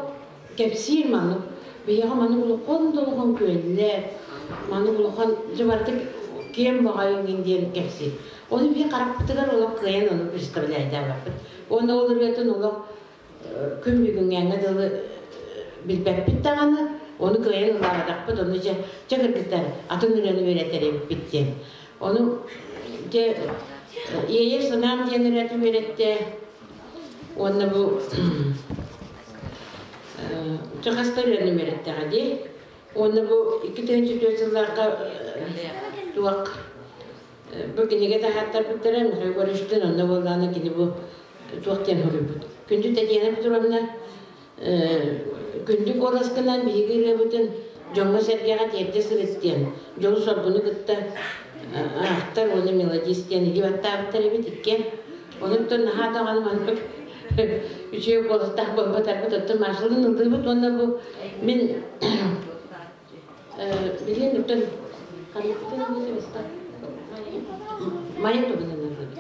кэпсиир маннык биһиэхэ маннык улахан да улахан күөллэр маннык улахан дьэ барыта киэҥ баҕайы иҥин диэн кэпсиир ону биһи харахпытыгар олох кыайан ону представляйдаабаппыт уонна ол ырыатын олох күн бүгүҥҥээҥҥэ дылы билбэппит даҕаны ону кыайан ыллаабатахпыт ону дьэ чэ кыргыттар атын ырыаны үөрэтэр эбиппит диэн ону дьэ иэйэр санаам диэн ырыаты үөрэттэ уонна бу чэ хаста ырыаны үөрэттэҕэ дии уонна бу 2004 сыллаахха туох Бу кинигэ таһааттарбыттара Михаил Егоровичтыын онно буоллаҕына кини бу туох диэн суруйбут. Күндү Татьяна Петровна күндү куоласкынан биһиги ырыабытын дьоҥҥо-сэргэҕэ тиэрдэ сырыт диэн дьолу-соргуну кытта аахтар уонна мелодист диэн илии баттаабыттар эбит иккиэн. Онуттан наһаа даҕаны маннык үчүгэй куоластаах буолбатарбыт оттон Машалыын ыллыыбыт уонна бу мин билиэн оттон. Ханныктын ылыта Майа туһунан ыллыбыт.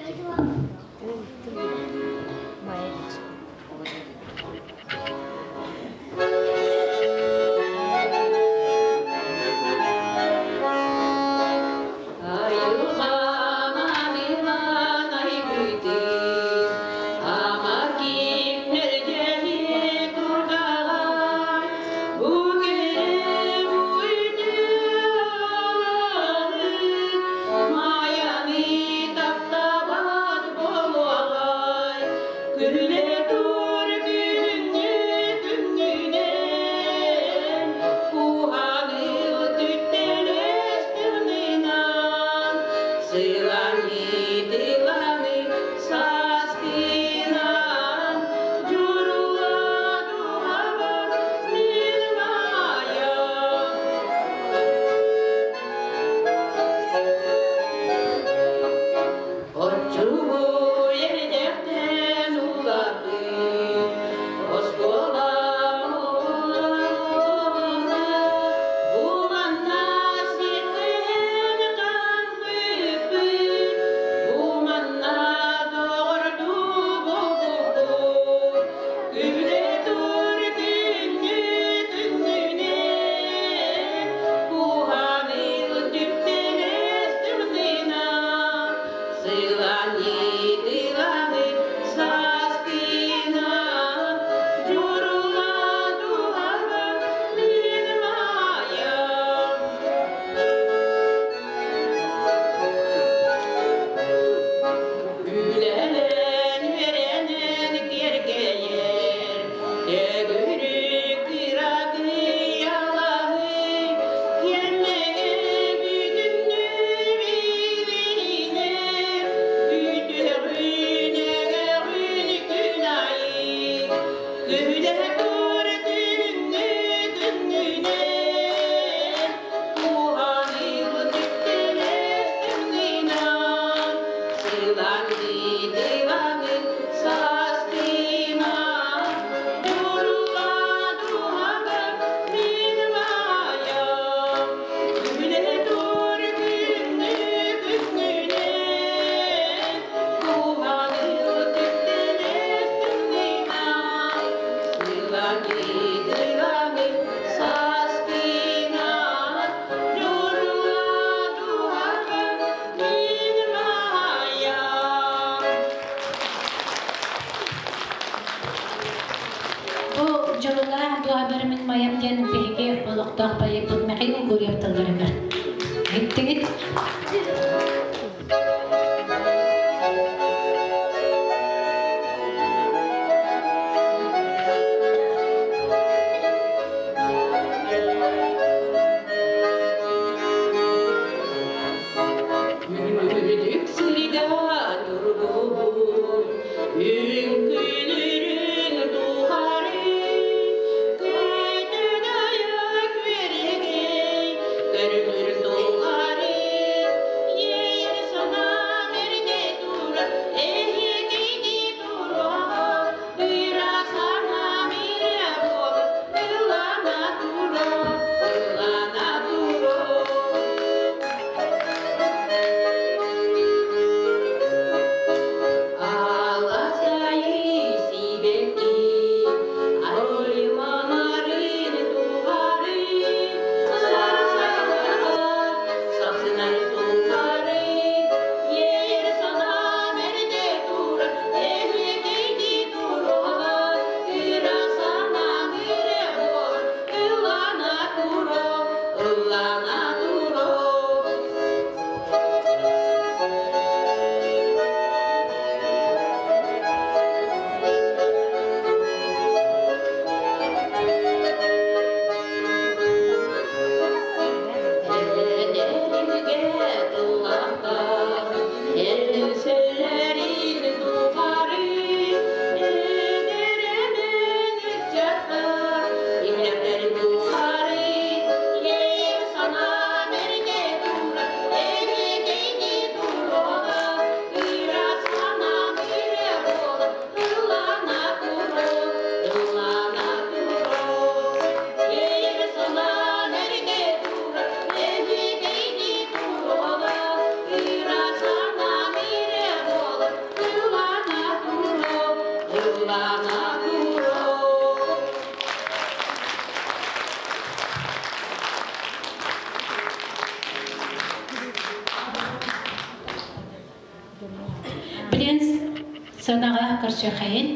Бу дьолулаах дуһабар мин майам диэн биһиги олохтоох поэппыт Михаил Гурьев тылларыгар. Иттигит? Үрдүк сирдэн ургубун, үҥкүлүрүн тухары, көтүдайа күөрэгэй, көрүҥүр тухары, Сыанаҕа көрсүөххэйин.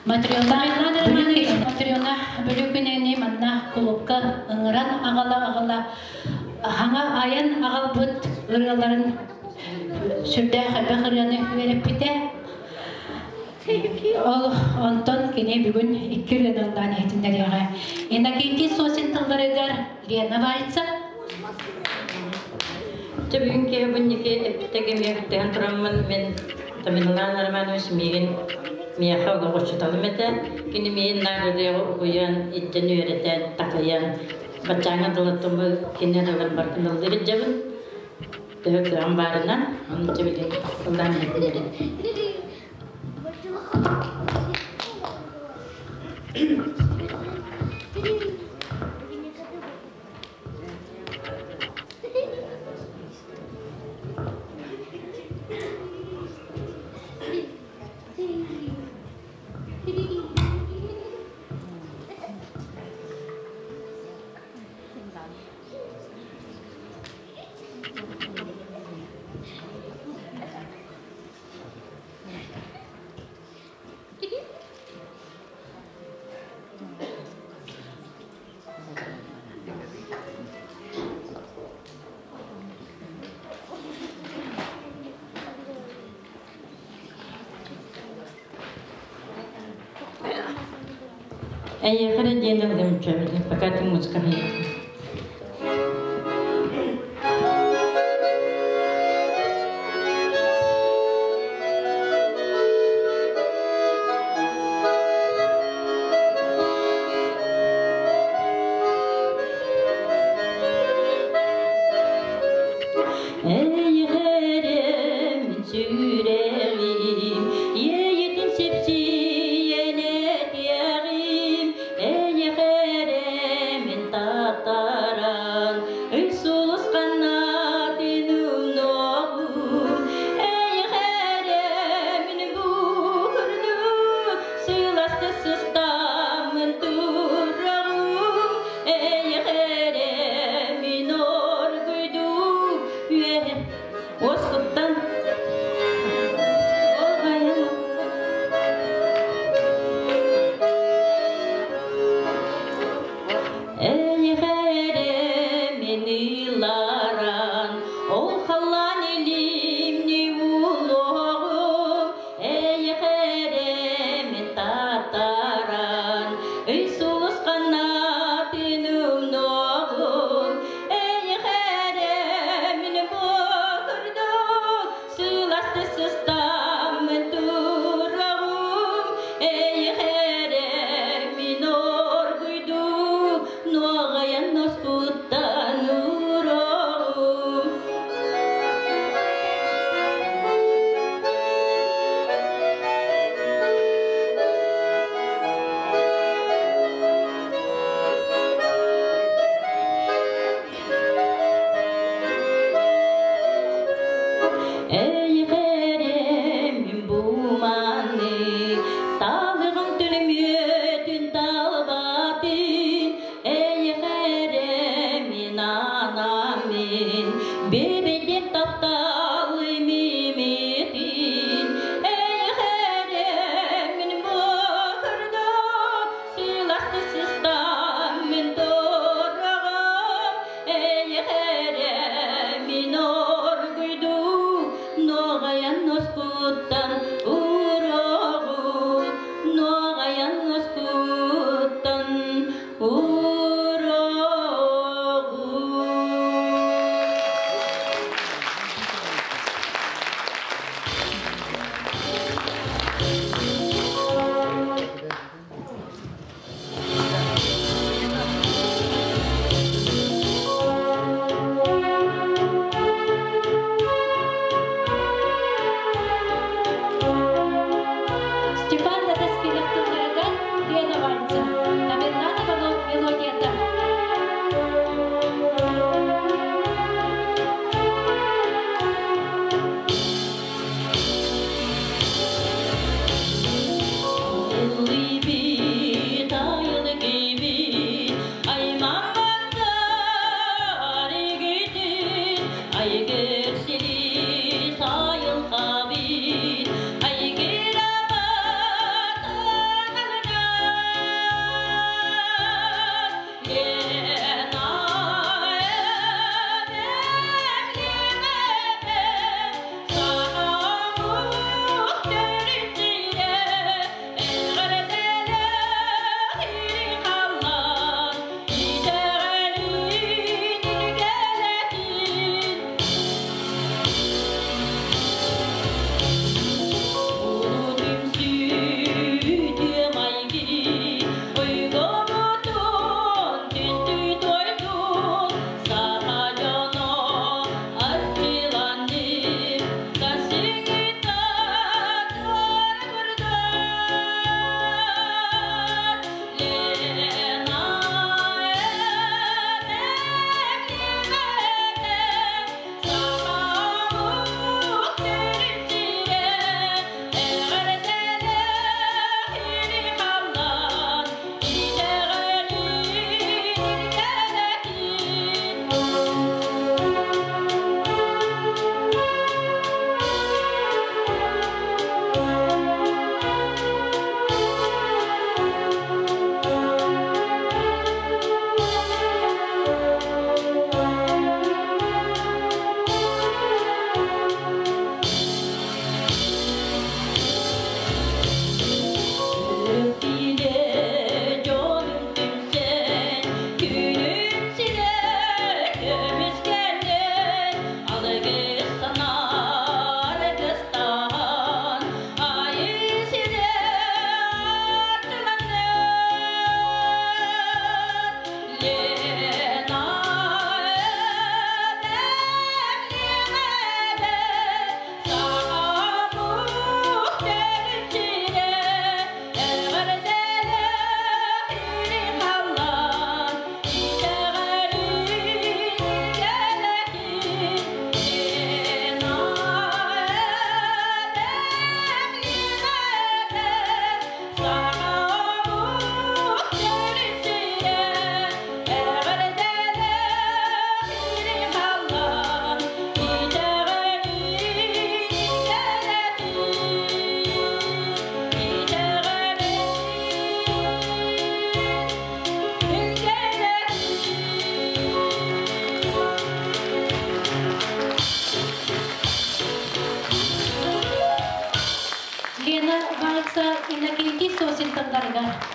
Матрена Романович Матрена Бүлүкүнэни манна кулуупка ыҥыран аҕала-аҕала хаҥа айан аҕалбыт ырыаларын сүрдээх элбэх ырыаны үөрэппитэ. Ол онтон кини бүгүн икки ырыаны ыллаан иһитиннэриэҕэ. Иннокентий Сосин тылларыгар Лена Вальца. Чэ бүгүн киһи бунники эппитэ кэмиэ бүттэһэн тураммын мен Тамилан Романович миигин миэхэ олоҕуччуталым этэ. Кини миигин наар ырыаҕа угуйан, иттэн үөрэтэн, такайан, баччааҥҥа дылы кини ырыаларын барытын ыллыыр илдьэбин. Төһө кыаҕым баарынан, ону чэ билигин ыллаан иһитиннэрин. Эйиэхэ эрэ диэн ыллым пока ты музыка Эйиэхэ мин сүрэҕим, иэйитин сипсийэн этиэҕим, эйиэхэ мин таттаран, ый сулус ханнатын умнуоҕум, эйиэхэ мин бу курдук сыласты сыстаммын тураҕым, эйиэхэ мин оргуйдук үөһэ уоскуттан Эйиэхэ мин ыларан, ол халлаан илимни улуоҕум, эйиэхэ мин таттаран, ый сулус ханнатын умнуоҕум, эйиэхэ мин бу курдук сыласты сыстаммын тураҕым, эйиэхэ мин оргуйдук нуоҕайан оспуттан уроҕум. Эйиэхэ мин бу маннык таалыгым түлүмүөтүн талбатын, эйиэхэ мин анаммын, бэбэйдем тапталым имитин, эйиэхэ мин бу курдук сыласты сыстаммын тураҕым, эйиэхэ мин оргуйдуу нуоҕайан оспуттан уроҕум, нуоҕайан оспуттан уроҕум.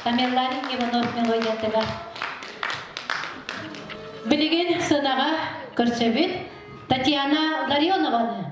Тамерлан Иванов мелодиятыгар. Билигин сыанаҕа көрсөбүт Татьяна Ларионованы.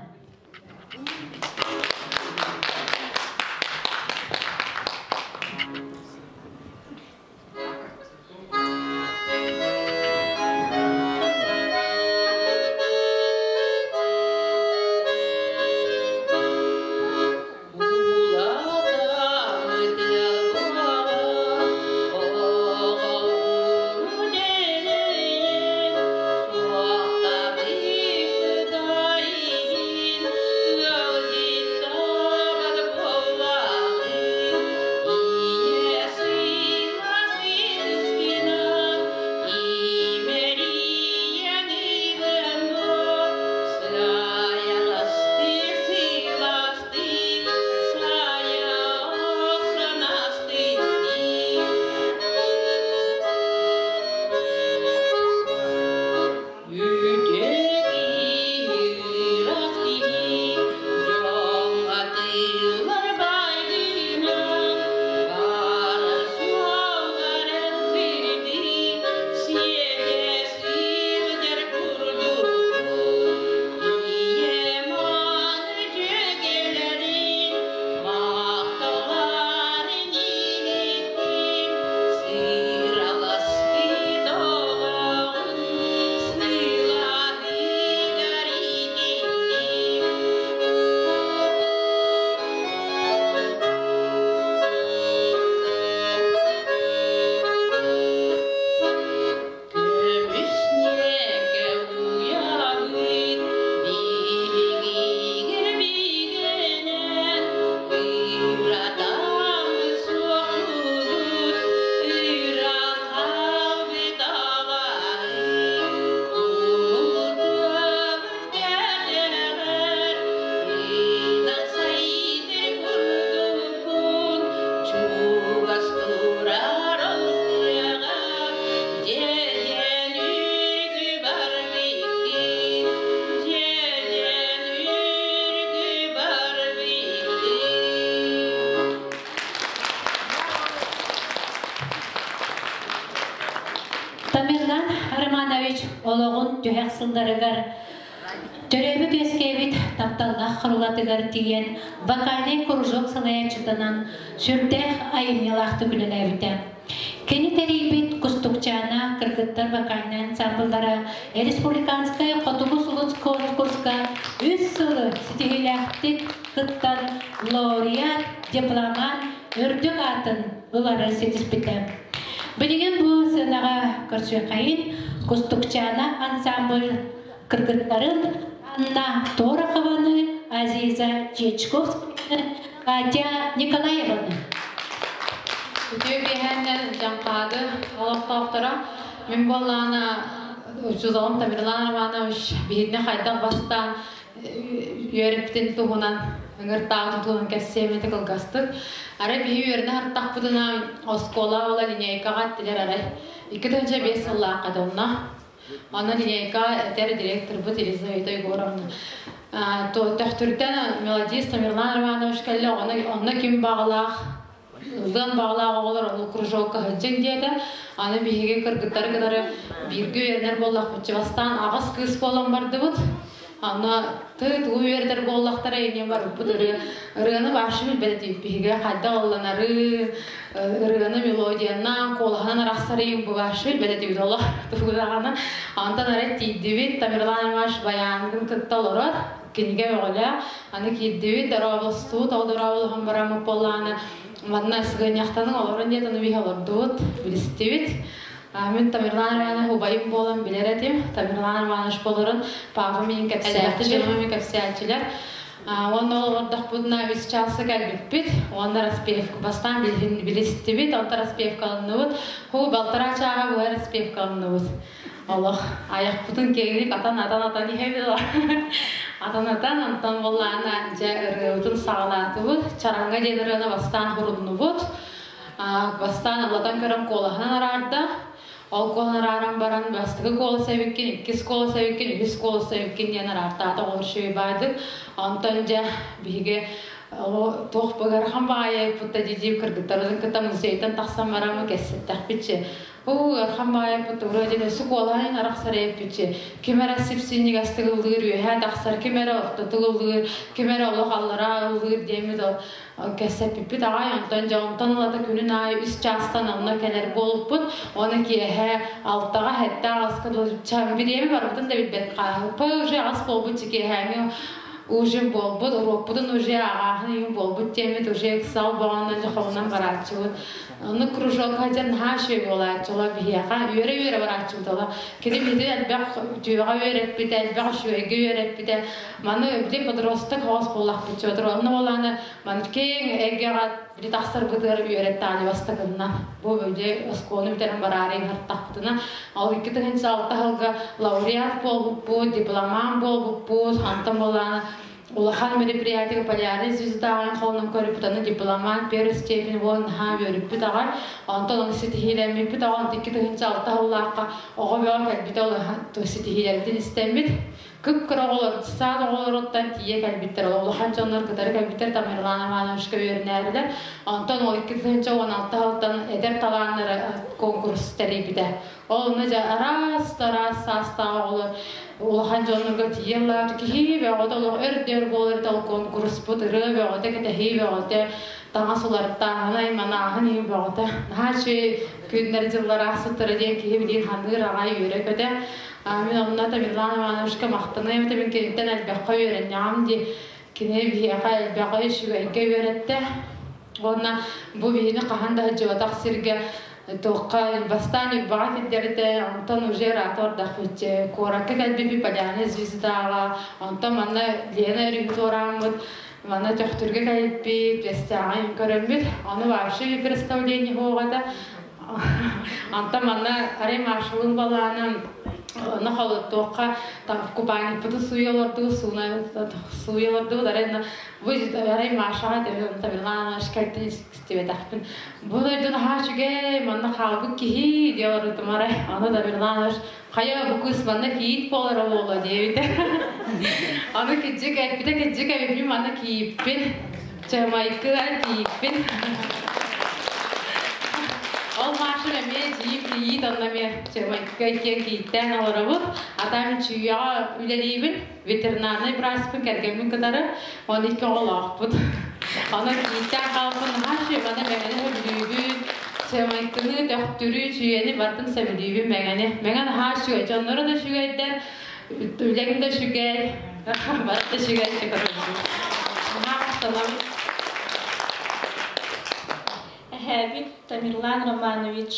Тамерлан Романович олоҕун түһэх сылларыгар төрөөбүт-үөскээбит тапталлаах Хорулатыгар тиийэн вокальнай кружок салайааччытынан сүрдээх айымньылаахтык үлэлээбитэ. Кини тэрийбит Кустукчаана кыргыттар вокальнай ансамбллара республиканскай Хотугу сулус конкурска үс сылы ситиһиилээхтик кыттан лауреат, дипломант үрдүк аатын ылары ситиспитэ. Билигин бу сыанаҕа көрсүөххэйин Кустукчаана ансамбль кыргыттарын Анна Торохованы, Азиза Чечковскаяны, Катя Николаеваны. Үтүө биэһээннэр Дьаҥхаады олохтоохторо мин буоллаҕына учууталым Тамерлан Романович биһигини хайдах бастаан үөрэппитин туһунан ыҥыртааҕытын туһунан кэпсиэм этэ кылгастык. Арай биһи үөрэнэ сырыттахпытына оскуола ола линейкаҕа эттилэр арай 2005 сыллаахха этэ онно. Онно линейка этэр директорбут Елизавета Егоровна Төхтүртэн мелодист Тамерлан Романович кэллэ, онно ким баҕалаах ыллыан баҕалаах оҕолор ону кружокка сылдьыҥ диэтэ. Аны биһиги кыргыттары кытары бииргэ үөрэнэр буоллахпыт. Бастаан аҕыс кыыс буолан бардыбыт. Аны ты тугу үөрэтэр буоллахтара инньэ барбыппыт ырыа ырыаны вообще билбэт этибит биһиги хайдах ылланары ырыаны мелодиянан куолаһынан арахсарыйын бу вообще билбэт этибит олох тугу даҕаны онтон арай тиийдибит Тамерлан Иванович баянын кытта олорор кинигэ өҕөлөөх аны киирдибит дорооболостубут ол дорооболоһон бараммыт буоллаҕына манна сыгынньахтаныҥ олорун диэн ону биһи олордубут билистибит. Мин Тамерлан Романович убайым буолан билэр этим. Тамерлан Романович болорун папа миин кэпсээччи, дьонум миин кэпсээччилэр. Уонна ол олордохпутуна үс чааса кэлбиппит. Уонна распевка бастаан билистибит, онтон распевкаланныбыт. Ху балтараа чааҕа быһа распевкаланныбыт. Олох айахпытын киэҥник атан-атан-атан иһэбит. Атан-атан, онтон буоллаҕына дьэ ырыабытын саҕалаатыбыт. Чараҥҥа диэн ырыаны бастаан хуруннубут. Бастаан ыллатан көрөн куолаһынан араарда. Ол куолаһын арааран баран бастакы куолас эбиккин, иккис куолас эбиккин, үһүс куолас эбиккин диэн араартаата оҕолор баайдык. Онтон дьэ биһиги Туох быгархан баайы путта дидиим кыргыттарын кытта музейтан тахсан барамы кэссэттэхпитчи. Уу ыархан баайы путта вроде өссө куолаһын арахсар эппитчи. Ким эрэ сипсинньигэстик ыллыыр үөһээ тахсар, ким эрэ ортотук ыллыыр, ким эрэ олох аллараа ыллыыр диэммит ол кэссэппиппит аҕай. Онтон дьэ онтон ылата күнүн аайы үс чаастан онно кэлэр буолуппут. Уонна киэһэ алтаҕа сэттэ аҕыска бириэмэ барбытын да билбэт хааһыппа уже аҕыс буолбут киэһээҥи ужин буолбут, уруокпутун уже аҕааһын ыйын буолбут диэммит уже ыксал боҕонон дьохоҕунан барааччыбыт. Ону кружокка дьэн наһаа үчүгэй буолааччы, ола биһиэхэ үөрэ-үөрэ барааччыбыт ола. Кини биһиги элбэх үтүөҕэ үөрэппитэ, элбэх үчүгэйгэ үөрэппитэ. Маны били подросток оҕос буоллахпыт чуотур. Онно буолааны маны киэҥ эйгэҕэ били тахсарбытыгар үөрэттааны бастакынна. Бу били оскуоланы бүтэрэн бараары ыһартахпытына, ол 2006 сылга лауреат буолбуппут, дипломант буолбуппут, онтон буолааны улахан мероприятие полярный звездаҕын холонон көрүппүт, аны дипломант первой степени буолан наһаа үөрүппүт аҕай. Онтон ону ситиһиилэммиппит аҕай, 2006 сыллаахха оҕо бөҕө кэлбитэ ол ситиһиилэрбитин истэммит. Кып-кыра оҕолор, саад оҕолоруттан тиийэ кэлбиттэр, улахан дьоннор кытары кэлбиттэр Тамерлан Ивановичка үөрэнээрилэр. Онтон ол 2016 сылтан эдэр талааннары конкурс тэрийбитэ. Ол онно дьэ араас-араас саастаах оҕолор улахан дьоннорго тиийэ ыллаабыт киһи бөҕөтө олох өр-дөр буолар ол конкурспут ырыа бөҕөтө, кэтэһии бөҕөтө, таҥас уларыттааһын, айманааһын иһин бөҕөтө. Наһаа үчүгэй күннэр дьыллар аахсыттара диэн киһи билигин ханыыр аҕай үөрэ-көтө. Мин онно Тамерлан Ивановичка махтаныам этэ, мин киниттэн элбэххэ үөрэннэҕим дии. Кини биһиэхэ элбэҕи үчүгэйгэ үөрэттэ. Уонна бу биһини хаһан да сылдьыбатах сиргэ туохха бастаан Ньурбаҕа киллэрдэ, онтон уже ыраата ордахпыт куоракка кэлбиппит Полярная звездаҕа, онтон манна Лена өрүһү туорааммыт, манна Төхтүргэ кэлбиппит, Бэстээҕин көрөммүт, ону вообще представление суоҕа Онтон манна арай маршалын балаанын ону холуттуохха купальникпытын сууйа олордубут, сууна сууйа олордубут, арай бу арай Машаҕа Тамерлан кэлтин истибэтэхпин. Бу дойду наһаа үчүгэй, манна хаалбыт киһи диye олорбутум арай. Аны Тамерлан хайа бу кыыс манна кийиит буолара буолуо диэбитэ. Аны киджик эппитэ киджик эбиппин манна кийиппин. Чамайкыга кийиппин. Ол Машин эмиэ дьиим кийиит онно эмиэ Чамайкыга иккиэн кийииттээн олоробут. Атам Чүүйэҕэ үлэлиибин. Ветеринарнай бырааспын кэргэммин кытары 12 оҕолоохпут. Онон кийииттээн хаалбын наһаа үчүгэй маны мэҥэни сөбүлүүбүн. Чамайкыны, Төхтүрү, Чүүйэни барытын сөбүлүүбүн Мэҥэни. Мэҥэ наһаа үчүгэй, дьонноро да үчүгэйдэр, үлэҥ да үчүгэй, барыта үчүгэй Наһаа махтанабын. Эһээбит Тамерлан Романович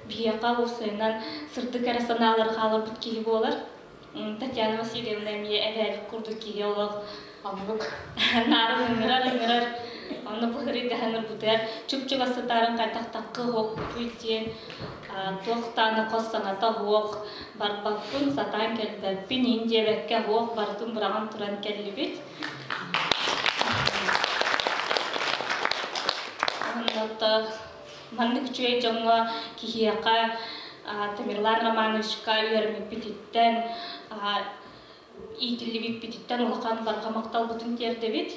биһиэхэ уопсайынан сырдык эрэ санаалары хааларбыт киһи буолар. Татьяна Васильевна эмиэ эбээбит курдук киһи олох Оннук. Наарын ыҥырар ыҥырар онно быһырыйдаһан ырбытыгар чуп-чугас сытаарын хайдахтаххы уһуоппутуй диэн туох даҕаны хос саҥата уһуох барбаппын сатаан кэлбэппин иин диэбэккэ уһуох барытын быраҕан туран кэллибит. Онно маннык үчүгэй дьоҥҥо киһиэхэ Тамерлан Романовичка үөрэммиппититтэн иитиллибиппититтэн улахан барҕа махталбытын тиэрдэбит.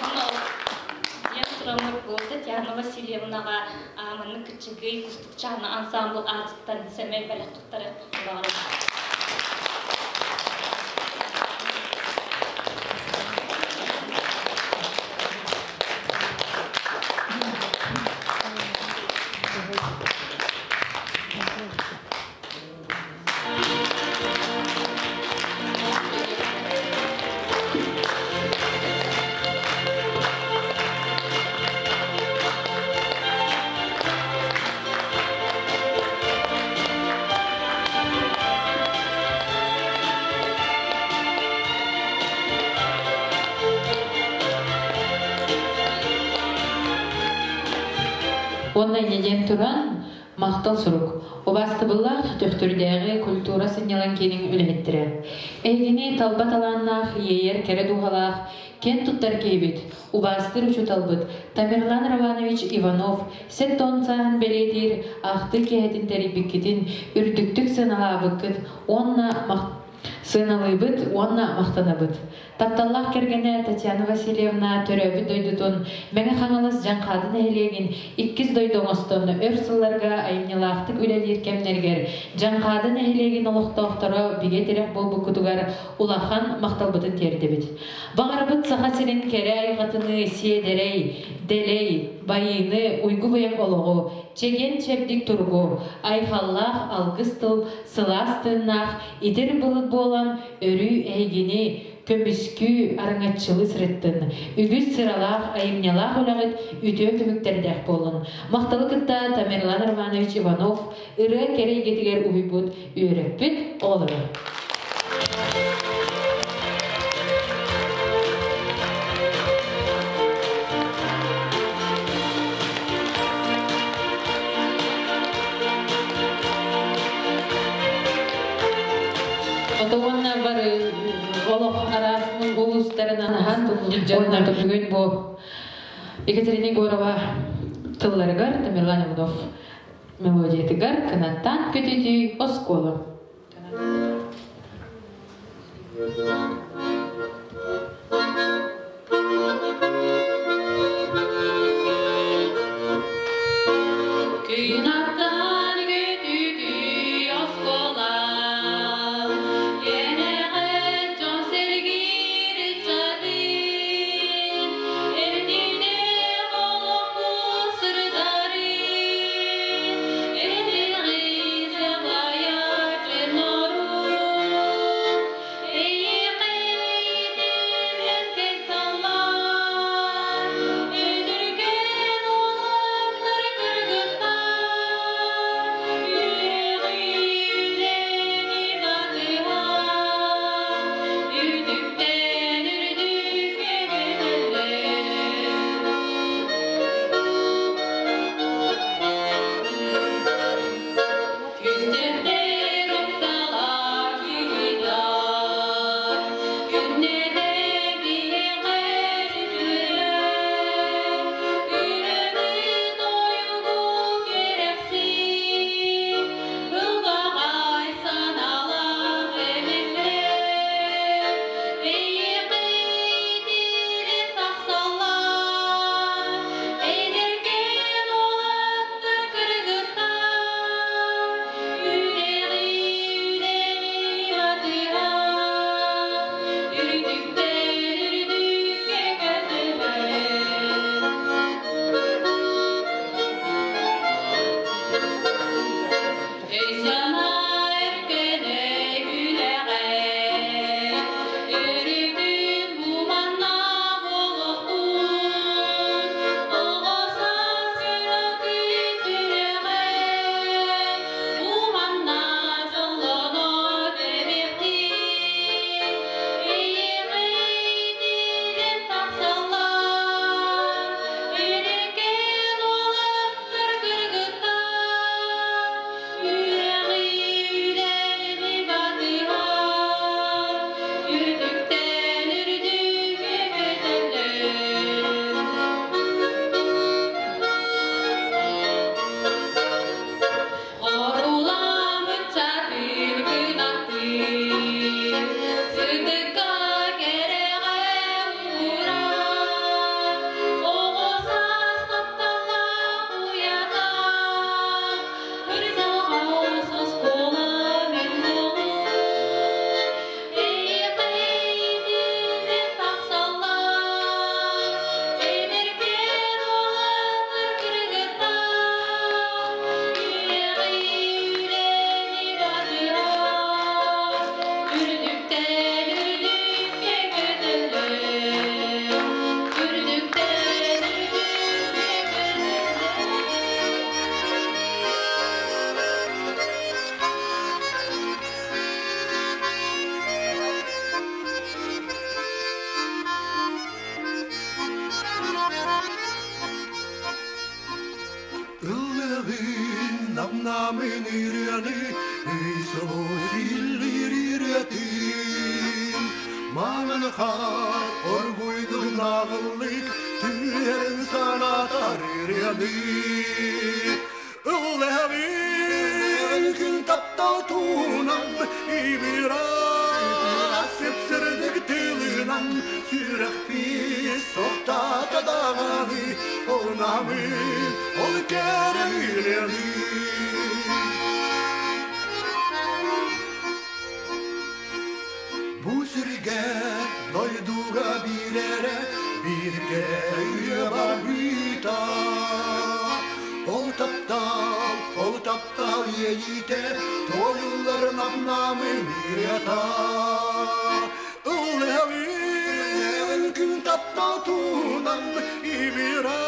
Онно диэн тураммыт бу Татьяна Васильевнаҕа маннык кыччыгый Кустукчаана ансаамбыл аатыттан сэмэй бэлэх туттарыахпытын баҕарабыт. Уонна инньэ диэн туран, Махтал сурук. Убаастабыллаах Төхтүрдээҕи культура сынньалаҥ киинин үлэһиттэрэ. Эһигини талба талааннаах, иэйэр кэрэ дууһалаах, киэн туттар киһибит, убаастыыр учууталбыт Тамерлан Романович Иванов 70 сааһын бэлиэтиир ахтыы киэһэтин тэрийбиккитин үрдүктүк сыаналаабыккыт уонна Сыаналыыбыт уонна махтанабыт. Тапталлаах кэргэнэ Татьяна Васильевна төрөөбүт дойдутун Мэҥэ Хаҥалас Дьаҥхаады нэһилиэгин иккис дойду оҥостон өр сылларга айымньылаахтык үлэлиир кэмнэригэр Дьаҥхаады нэһилиэгин олохтоохторо бигэ тирэх буолбуккутугар улахан махталбытын тиэрдэбит. Баҕарабыт Саха сирин кэрэ айылҕатыныы сиэдэрэй, дэлэй, байыыны, уйгу-быйаҥ олоҕу, чэгиэн-чэбдик туругу, айхаллаах алгыс тыл сылаас тыыннаах итир былыт буолан өрүү эһигини көмүскүү, араҥаччылыы сырыттын. Үгүс сыралаах, айымньылаах үлэҕит үтүө түмүктэрдээх буоллун. Махталы кытта Тамерлан Романович Иванов ырыа кэрэ эйгэтигэр уһуйбут, үөрэппит оҕолоро. Отуонна бары олох араас улуустарынан аһан дьоннор бүгүн бу Екатерина Егорова тылларыгар Тамерлан Иванов мелодиятыгар кынаттаан көтүтүү оскуола. Күн көтүтүү оскуола, кэнэҕэс дьон сэргиир ыччатын, эрдинэ олохпут сырдарын, эрдинҕи дьабайар дьоннорун, эйиэхэ саллар, өтүргэн уолаттар кыргыттар, үрэҕи үлэни батыһан, үрдүктэн үрдүккэ көтөллөр. Күстэрдэр умсалар кыһыйдар, күннэтэ биһиэхэ үтүөлэр, ырыаны тойугу кэрэхсиир, ылбаҕай санаалаах эмиллэр, эйиэхэ итирэн тахсаллар, эдэркээн уолаттар кыргыттар, үрэҕи үлэни батыһан, үрдүктэн үрдүккэ көтөһөн. Өй-санаа эркэнэ үлэҕэ, өрүтүн бу манна буолуохтун, оҕо саас кыракый сүрэҕэ, бу манна дьоллоно тэбиэхтин, эйиэхэ итирэн тахсаллар, эдэркээн уолаттар кыргыттар, үрэҕи үлэни батыһан, үрдүктэн үрдүккэ көтөллөр. Хоруламмыт чатыр кынаттыыр, сырдыкка кэрэҕэ уурар, оҕо саас тапталлаах уйата, кырдьаҕас оскуола мин буолуум, эйиэхэ итинник тахсаллар, эдэркээн уолаттар кыргыттар, үрэҕи үлэни батыһан, үрдүктэн үрдүккэ көтөллөр, үрдүктэн үрдүккэ көтөллөр. Ыллыгын намнамын ырыаны, Ый сылу силлир ырыатын. Маҥан хаар оргуйдун ағыллык, Түһэрин санатар ырыаны. Ыллыгын күн таптал туунан, Ибирай Сүрэхпит соқтата даҕаны, Ол намын, ол кэрэ ырыаны. Бу сиргэ дойдуга биир эрэ, биир кэрэ барбыта. Ол таптал, ол таптал иэйиитэ, туойулларын намын ырыата. Ыллыһабын күн таптал туунан, ибира,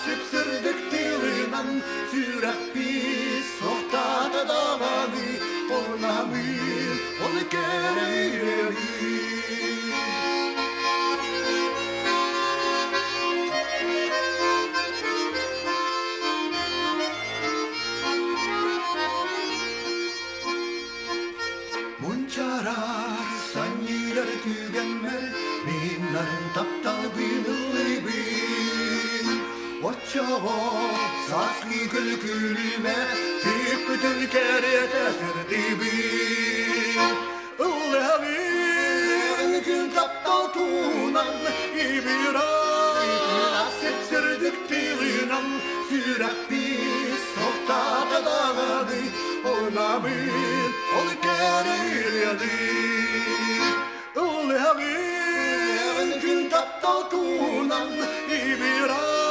сипсирдик тылынан, сүрэхпит соқтата даҕаны, ол намын, ол кэрэ ырыаны. Мунчарар санньыар түгэммэр миннарын таптал быыллыбын. Оччоҕо сааскы күлүмэ тыыппытын кэрэтэ сырдыбын. Ыллыһабын күн таптал туунан, ибира сипсирдик тылынан, сүрэхпит соқтата даҕаны, ол намын, ол кэрэ ырыаны. Ыллыһабын күн таптал туунан, ибира